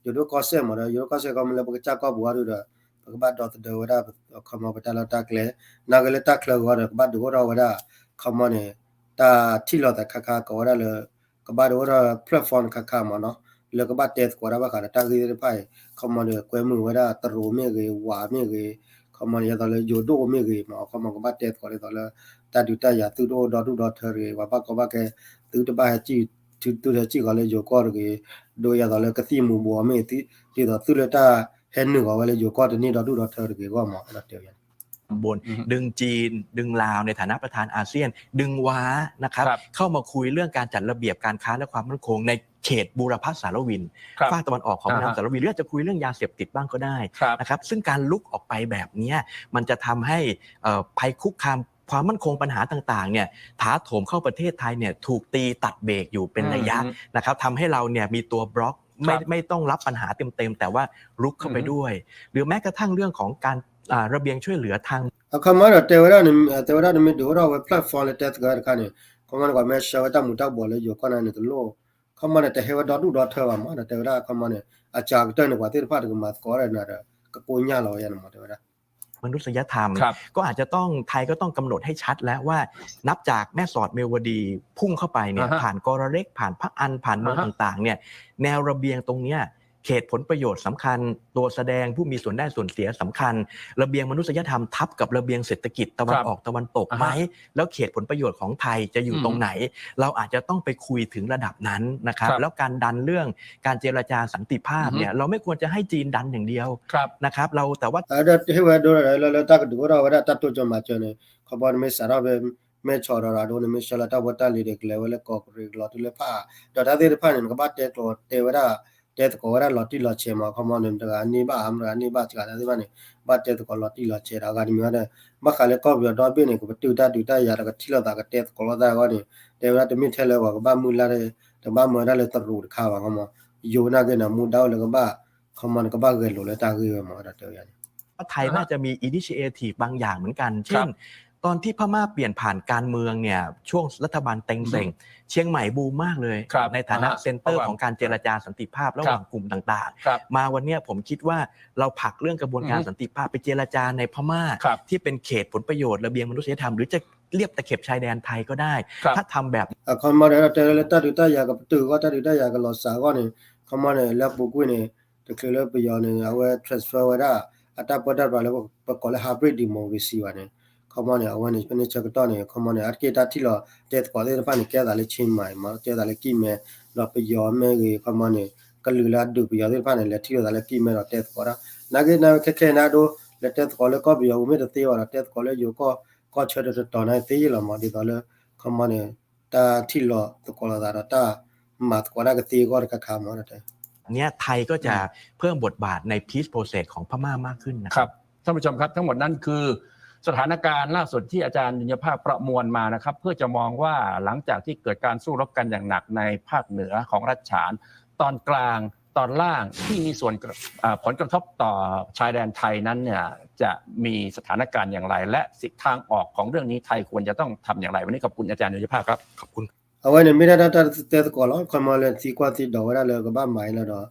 ယိၤဒိၣ်ကီၢ်စဲၣ်မးဒီး ယိၤဒိၣ်ကီၢ်စဲၣ်ခီမီလၢပကစၢ်ကွၢ်ဘူးအီၤဒီး ပကဘၣ်ဒီသဒၢဝဲဒၣ် ခီမီပတၢ်လီၢ်တၢ်ကျဲ နာ်က့လၢတၢ်ချၢဂီၤဒီး ကဘၣ်ဒုးအိၣ်ထီၣ်ဝဲဒၣ် ခီမီန့ၣ် တၢ်ထံၣ်လိာ်သးခါခါကိးဝဲဒၣ်လၢ ကဘၣ်ဒုးအိၣ်ထီၣ် platform တခါခါမးနီၤ လၢကဘၣ်တဲသကိးတၢ်ဘၣ်ဃးဒီးတၢ်ဂ့ၢ်သ့ၣ်တဖၣ်အံၤ ခီမီဒီးကွဲမုာ်ဝဲဒၣ်တရူးမ့ၢ်ဂ့ၤ ဝးမ့ၢ်ဂ့ၤ ခီမီန့ၣ် ယသိးလၢယိၤဒိၣ်မ့ၢ်ဂ့ၤမး ခီမီကဘၣ်တဲသကိးဒ်သိးလၢ တၢ်ဒုးတၢ်ယၤသုးတအိၣ်ဒီဒူၣ်ဒီထၢတဂ့ၤ ပှၤဘၣ်ကီဘၣ်ခဲ သုတဘၣ်ဟဲစံၣ် သုတဟဲစံၣ်ဃီလၢယိၤကီၢ်တဂ့ၤ ဒ်ယသိးလၢကသံၣ်မူၤဘှီးမ့ၢ်ဂ့ၤ ဒ်သိးသုလၢတၢ်ဟဲနုာ်ဃီၤဝဲလၢယိၤကီၢ်တန့ၢ်ဒီဒူၣ်ဒီထၢတဂ့ၤအဂီၢ်မး အဲၣ်ဒိးတဲဝဲ บน ดึงจีน ดึงลาวในฐานะประธานอาเซียน ดึงว้านะครับ ครับ เข้ามาคุยเรื่องการจัดระเบียบการค้าและความมั่นคงในเขตบูรพสารวิน ครับ ภาคตะวันออกของแม่น้ำสารวิน หรืออาจจะคุยเรื่องยาเสพติดบ้างก็ได้ ครับ นะครับ ซึ่งการลุกออกไปแบบเนี้ย มันจะทำให้ เอ่อ ภัยคุกคามความมั่นคงปัญหาต่างๆเนี่ย ถาโถมเข้าประเทศไทยเนี่ย ถูกตีตัดเบรกอยู่เป็นระยะ อืม นะครับ ทำให้เราเนี่ยมีตัวบล็อก ไม่ ครับ ไม่ต้องรับปัญหาเต็มๆ แต่ว่ารุกเข้าไป อืม ด้วย หรือแม้กระทั่งเรื่องของการ อ่า ระเบียงช่วยเหลือทาง အခီမီဒီးတဲဝဲဒၣ်န့ၣ် တဲဝဲဒၣ်န့ၣ်မ့ၢ်ဒုးအိၣ်ထီၣ်ဝဲ platform လၢတဲသကိးတခါန့ၣ် ခီမီန့ၣ် ပှၤမ့ၢ်ဆှၢဝဲတၢ်မူၤတၢ်ဘှီးလၢယိၤကီၢ်န့ၣ်တလိၣ် ခီမီန့ၣ် တဟဲဝဲဒီဒူၣ်ဒီထၢဘၣ်မး ဒီးတဲဝဲဒၣ်ခီမီန့ၣ် အစှၤကတၢၢ်န့ၣ် ပှၤသ့ၣ်တဖၣ်တကမၤသကိးဒီးနၤဒီး ကကိညၢ်လီၤဝဲယဲန့ၣ်မး တဲဝဲဒၣ် มนุษยธรรม ครับ ก็อาจจะต้อง ไทยก็ต้องกำหนดให้ชัดแล้วว่า นับจากแม่สอดเมียวดี พุ่งเข้าไปเนี่ย อ่าฮะ ผ่านกอระเล็ก ผ่านพระอัน ผ่านเมือง อ่าฮะ ต่างๆเนี่ย แนวระเบียงตรงเนี้ย เขตผลประโยชน์สำคัญ ตัวแสดงผู้มีส่วนได้ส่วนเสียสำคัญ ระเบียงมนุษยธรรมทับกับระเบียงเศรษฐกิจตะวัน ครับ ออกตะวันตก อ่าฮะ ไหม แล้วเขตผลประโยชน์ของไทยจะอยู่ อืม ตรงไหน เราอาจจะต้องไปคุยถึงระดับนั้นนะครับ ครับ แล้วการดันเรื่องการเจรจาสันติภาพเนี่ย อือฮึ เราไม่ควรจะให้จีนดันอย่างเดียว ครับ นะครับ เรา แต่ว่า အဲၣ်ဒိးဟ့ၣ်ဝဲဒိလၢ လၢတၢ်ကဒုးအိၣ်ထီၣ်ဝဲဒၣ်တၢ်တိစၢၤမၤစၢၤန့ၣ် ခီမီန့ၣ်မ့ၢ်စးထီၣ်ဖဲ မဲၢ်ဆီးဒီးရၤဒိၣ်န့ၣ် မ့ၢ်ဆှၢလီၤတၢ်ဖိတၢ်လံၤဒီး ကလဲၤဝဲလၢကီးကရံးကလီၤတုၤလၢဖးအါ ဒီးတၢ်သ့ၣ်တဖၣ်န့ၣ် နကဘၣ်တဲကျိးတဲဝဲဒၣ် တဲသကိးဝဲဒၣ်လီၤတံၢ်လီၤဆဲးမး ခီမီန့ၣ် တဂၤန့ၢ်ဘၣ် မတဂၤန့ၢ်ဘၣ်စှၤတၢ်သ့ၣ်တဖၣ်န့ၣ် ဘၣ်တဲသကိးလီၤတံၢ်လီၤဆဲးဒီးအဂၤတမံၤဝဲဒီး ဘၣ်ဃးလၢကီၢ်ပယီၤဒီဘ့ၣ်န့ၣ် ကပတုာ်တၢ်ဒုးတၢ်ယၤဒီးကထံၣ်လိာ်သးကတဲသကိးလိာ်သးအဂီၢ်န့ၣ် တဲဝဲဒၣ်တမ့ၢ်ထဲလၢပှၤကဘၣ်မုၢ်လၢ် တဘၣ်မၤဝဲဒၣ်လၢတရူးတခါဘၣ် ခီမီ ယိၤနာ်က့န့ၣ် မူဒါအိၣ်လၢကဘၣ် ခီမီန့ၣ် ကဘၣ်ဂဲၤလိာ်လၢတၢ်ဂ့ၢ်ဝဲမး အဲၣ်ဒိးတဲဝဲန့ၣ် ว่าไทยน่าจะมี initiative บางอย่างเหมือนกัน เช่น ครับ ตอนที่พม่าเปลี่ยนผ่านการเมืองเนี่ย ช่วงรัฐบาล เต็งเซ็ง อือฮึ เชียงใหม่บูมมากเลย ครับ ในฐานะ อ่าฮะ เซ็นเตอร์ เพราะว่า ของการเจรจาสันติภาพระหว่าง ครับ กลุ่มต่างๆ ครับ มาวันเนี้ยผมคิดว่าเราผลักเรื่องกระบวนการ อือฮึ สันติภาพไปเจรจาในพม่า ครับ ที่เป็นเขตผลประโยชน์ระเบียงมนุษยธรรม หรือจะเรียบตะเข็บชายแดนไทยก็ได้ ครับ ถ้าทำแบบ အခီမီဒီးတဲလၢတၢ်ဒုးတၢ်ယၤကပတုာ်အဂီၢ် တၢ်ဒုးတၢ်ယၤကလီၤစှၤအဂီၢ်န့ၣ် ခီမီန့ၣ် လၢအပူၤကွံာ်န့ၣ် တချုးလၢပယီၤန့ၣ် အဝဲ transfer ဝဲဒၣ် အတၢ်ပၢတၢ်ပြးလၢပကိးလၢ hybrid democracy ဘၣ်န့ၣ် ခီမီန့ၣ် အဝဲန့ၣ် ဖဲန့ၣ်ဆၢကတီၢ်န့ၣ် ခီမီန့ၣ် အတက့ၢ်တၢ်ထံၣ်လိာ်တဲသကိးသ့ၣ်တဖၣ်န့ၣ် ကဲသးလၢ Chiang Mai မး ကဲသးလၢကံၢ်မဲ ဒီးပယီၤမ့ၢ်ဂ့ၤ ခီမီန့ၣ် ကလုာ်လၢအဒုးပယီၤသ့ၣ်တဖၣ်န့ၣ် လဲၤထံၣ်လိာ်သးလၢကံၢ်မဲဒီးတဲသကိးတၢ် နာ်က့ နာ်က့ခဲခဲအံၤန့ၣ်ဒိ လဲၤတဲသကိးလၢကီၢ်ပယီၤပူၤမ့ၢ်တသ့ဘၣ်ဒီး တဲသကိးလၢယိၤကီၢ် ကီၢ်ဆၢတတီၤန့ၣ်သ့လီၤမး ဒ်သိးလၢ ခီမီန့ၣ် တၢ်ထံၣ်လိာ်သကိးလိာ်သးဒီးတၢ်မၤသကိးတၢ်ကသ့အဂီၢ်တခါခါမး တဲ เนี้ย ไทยก็จะ อืม เพิ่มบทบาทใน peace process ของพม่ามากขึ้นนะครับ ครับ ท่านผู้ชมครับ ทั้งหมดนั้นคือ สถานการณ์ล่าสุดที่อาจารย์ยุญญภาคประมวลมานะครับ เพื่อจะมองว่าหลังจากที่เกิดการสู้รบกันอย่างหนักในภาคเหนือของรัฐฉาน ตอนกลาง ตอนล่างที่มีส่วนกระ- เอ่อผลกระทบต่อชายแดนไทยนั้นเนี่ย จะมีสถานการณ์อย่างไร และสิทางออกของเรื่องนี้ไทยควรจะต้องทำอย่างไร วันนี้ขอบคุณอาจารย์ยุญญภาคครับ ขอบคุณ အဝဲန့ၣ်မ့ၢ်ဒၣ်တၢ်တဲသကိးလီၤ. ခီမီလၢသံကွၢ်သံဒိးဝဲဒၣ်လၢကဘၣ်မၤအံၤလီၤဒီး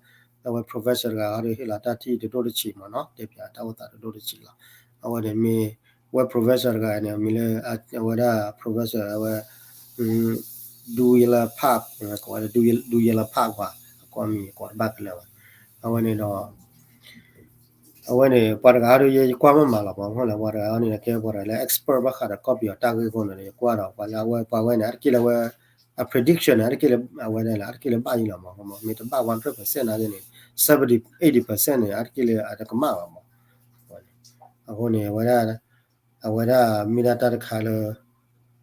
အဝဲ professor တဂၤဟီဒီးဟ့ၣ်လီၤတၢ်ထံၣ်တဒိၣ်တဆံးမးနီၤ တဲပၠးတၢ်အိၣ်သးတဒိၣ်တဆံးလီၤ. အဝဲန့ၣ်မ့ၢ်ဝဲ professor တဂၤန့ၣ် မံၤလၢအဝဲဒၣ် professor အဝဲ ဒူယလဖၣ် ကိးဝဲဒၣ် ဒူယလဖၣ်ကွၢ် အကိးမံၤကိးတဘၣ်ကလၢာ်ဘၣ်. အဝဲန့ၣ်ဒီး အဝဲန့ၣ် ပှၤတဂၤဟီဒီးယဲယကွၢ်မးမးလီၤမး အဃိန့ၣ် ပှၤတဂၤဟီန့ၣ် ကဲပှၤတဂၤလၢ expert ဘၣ်ဃးဒီးကီၢ်ပယီၤတၢ်ဂ့ၢ်အဃိန့ၣ် ယကွၢ်ဒီးပှၤလၢအဝဲ ပှၤဝဲန့ၣ် အတက့ၢ်လၢဝဲ အ prediction န့ၣ် အတက့ၢ်လၢအဝဲဒၣ်လၢ အတက့ၢ်လၢဘၣ်အံၤလီၤမး မ့ၢ်တဘၣ် one hundred percent နာ်က့န့ၣ် seventy eighty percent န့ၣ် အတက့ၢ်လၢအတကမၣ်ဘၣ်မး. အဃိန့ၣ် အဝဲဒၣ် အဝဲဒၣ်မ့ၢ်ဒၣ်တၢ်တခါလၢ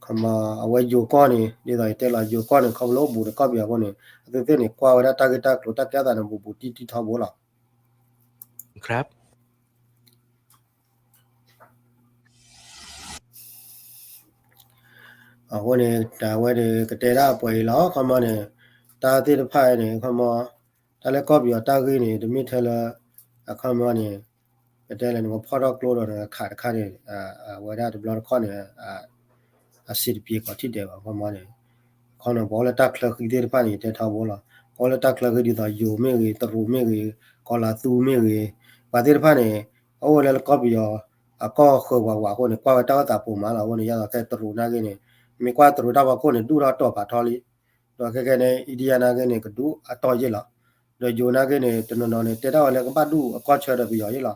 ခီမီ အဝဲယိၤကီၢ်န့ၣ် ဒ်သိးယတဲလီၤ ယိၤကီၢ်န့ၣ် ခီဖျိလၢအိၣ်ဘူးဒီးကီၢ်ပယီၤအဃိန့ၣ် အဝဲသ့ၣ်န့ၣ် ကွၢ်ဝဲဒၣ်တၢ်ဂ့ၢ်တၢ်ကျိၤတၢ်ကဲထီၣ်သးန့ၣ် ဘူးဘူးတံၢ်တံၢ်ထီဘိလီၤ. အဃိန့ၣ် တၢ်ဝဲဒၣ်ကတဲဒၣ်ပှဲၤအံၤလီၤ ခီမီန့ၣ် တၢ်သ့ၣ်တဖၣ်န့ၣ် ခီမီ တၢ်လၢကီၢ်ပယီၤတၢ်ဂ့ၢ်န့ၣ် တမ့ၢ်ထဲလၢ အခီမီန့ၣ် ကတဲလၢနကဖီၣ်ထီၣ်ကျိဒီးနကခးတခါန့ၣ် အဝဲဒၣ်တဘျီတခီၣ်န့ၣ် အစံးတပျ့ၤကီးထံၣ်ဒဲးဘၣ် ခီမီန့ၣ် ခီမီန့ၣ် ပှၤအိၣ်လၢတၢ်ချၢဃံသ့ၣ်တဖၣ်န့ၣ် ယတဲထီဘိလီၤ. ပှၤအိၣ်လၢတၢ်ချၢဃံဒ်သိးယိၤမ့ၢ်ဂ့ၤ တရူးမ့ၢ်ဂ့ၤ ကီၤလၤသူမ့ၢ်ဂ့ၤ ပှၤသ့ၣ်တဖၣ်န့ၣ် အအိၣ်ဝဲလၢကီၢ်ပယီၤ အကီၢ်ဃၢၤဝးဝးအဃိန့ၣ် ကွၢ်ဝဲတၢ်အိၣ်သးပိာ်မးလီၤ. အဃိန့ၣ် ယသးခဲတရူးနာ်က့န့ၣ် မ့ၢ်ကွၢ်တရူးတၢ်ဖီခိၣ်န့ၣ် ဒူၣ်ထီၣ်တီၢ်ဖးထီလံ ဒီးခဲကဲန့ၣ် India နာ်က့န့ၣ် ကဒူၣ်အတီၢ်ယ့ၢ်လီၤ. ဒီးယိၤနာ်က့န့ၣ် တနီၤနီၤန့ၣ် တဲတၢ်ဝဲလၢကဘၣ်ဒူၣ်အကီၢ်ဆၢဒီးပယီၤယ့ၢ်လီၤ.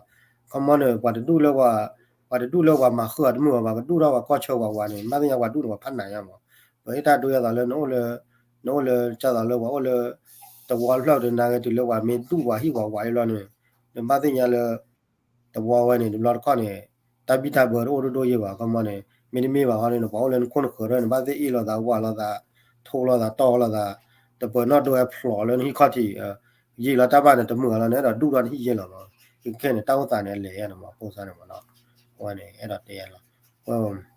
ခီမီန့ၣ် ပှၤတဒူၣ်လၢ ပှၤတဒူၣ်လၢပှၤမၤဃုာ်အီၤတမုာ်ဘၣ် ပှၤကဒူၣ်ထီၣ်ပှၤကီၢ်ဆၢဝးဝးန့ၣ် ဘၣ်သ့ၣ်ညါပှၤဒူၣ်န့ၣ်ပှၤဖးနးညါမး. ပဟ့ၣ်တၢ်ဒိယသးလၢ နအိၣ်လၢ နအိၣ်လၢ ကသးလၢပှၤအိၣ်လၢ တဝီဖျၢၣ်တနာ်က့ တုၤလၢပှၤမ့ၢ်ဒူၣ်ပှၤဟံၣ်ဝးဝးအံၤဘျီန့ၣ် နဘၣ်သ့ၣ်ညါလၢ တဝီဝဲန့ၣ် တဘျီတခီၣ်န့ၣ် တၢ်ဘံၣ်တၢ်ဘၢတအိၣ်ဒိၣ်ဒိၣ်ယ့ၢ်ဘၣ် ခီမီန့ၣ် မ့တမ့ၢ်ဘၣ်ဃီန့ၣ် ပှၤအိၣ်လၢနခိၣ်နဃၢၤဒီး နဘၣ်သ့ၣ်အ့ၣ်လိာ်သး ဝးလိာ်သး ထိလိာ်သး တီၢ်လိာ်သး တပၢၤနီၣ်ဒိဝဲဖျိးလၢနဟံၣ်ခီၣ်ထံး ယံာ်လီၤတၢ်ဘၣ်န့ၣ် တမုာ်လီၤန့ၣ် အဲၣ်ဒိးဒူၣ်ထီၣ်နဟံၣ်ယ့ၢ်လီၤမး. ခဲန့ၣ် တၢ်အိၣ်သးန့ၣ် အလဲၤယါန့ၣ်မး ဖိသၣ်န့ၣ်မးနီၤ အဝဲန့ၣ် အဲၣ်ဒိးတဲယါလီၤ အဝဲ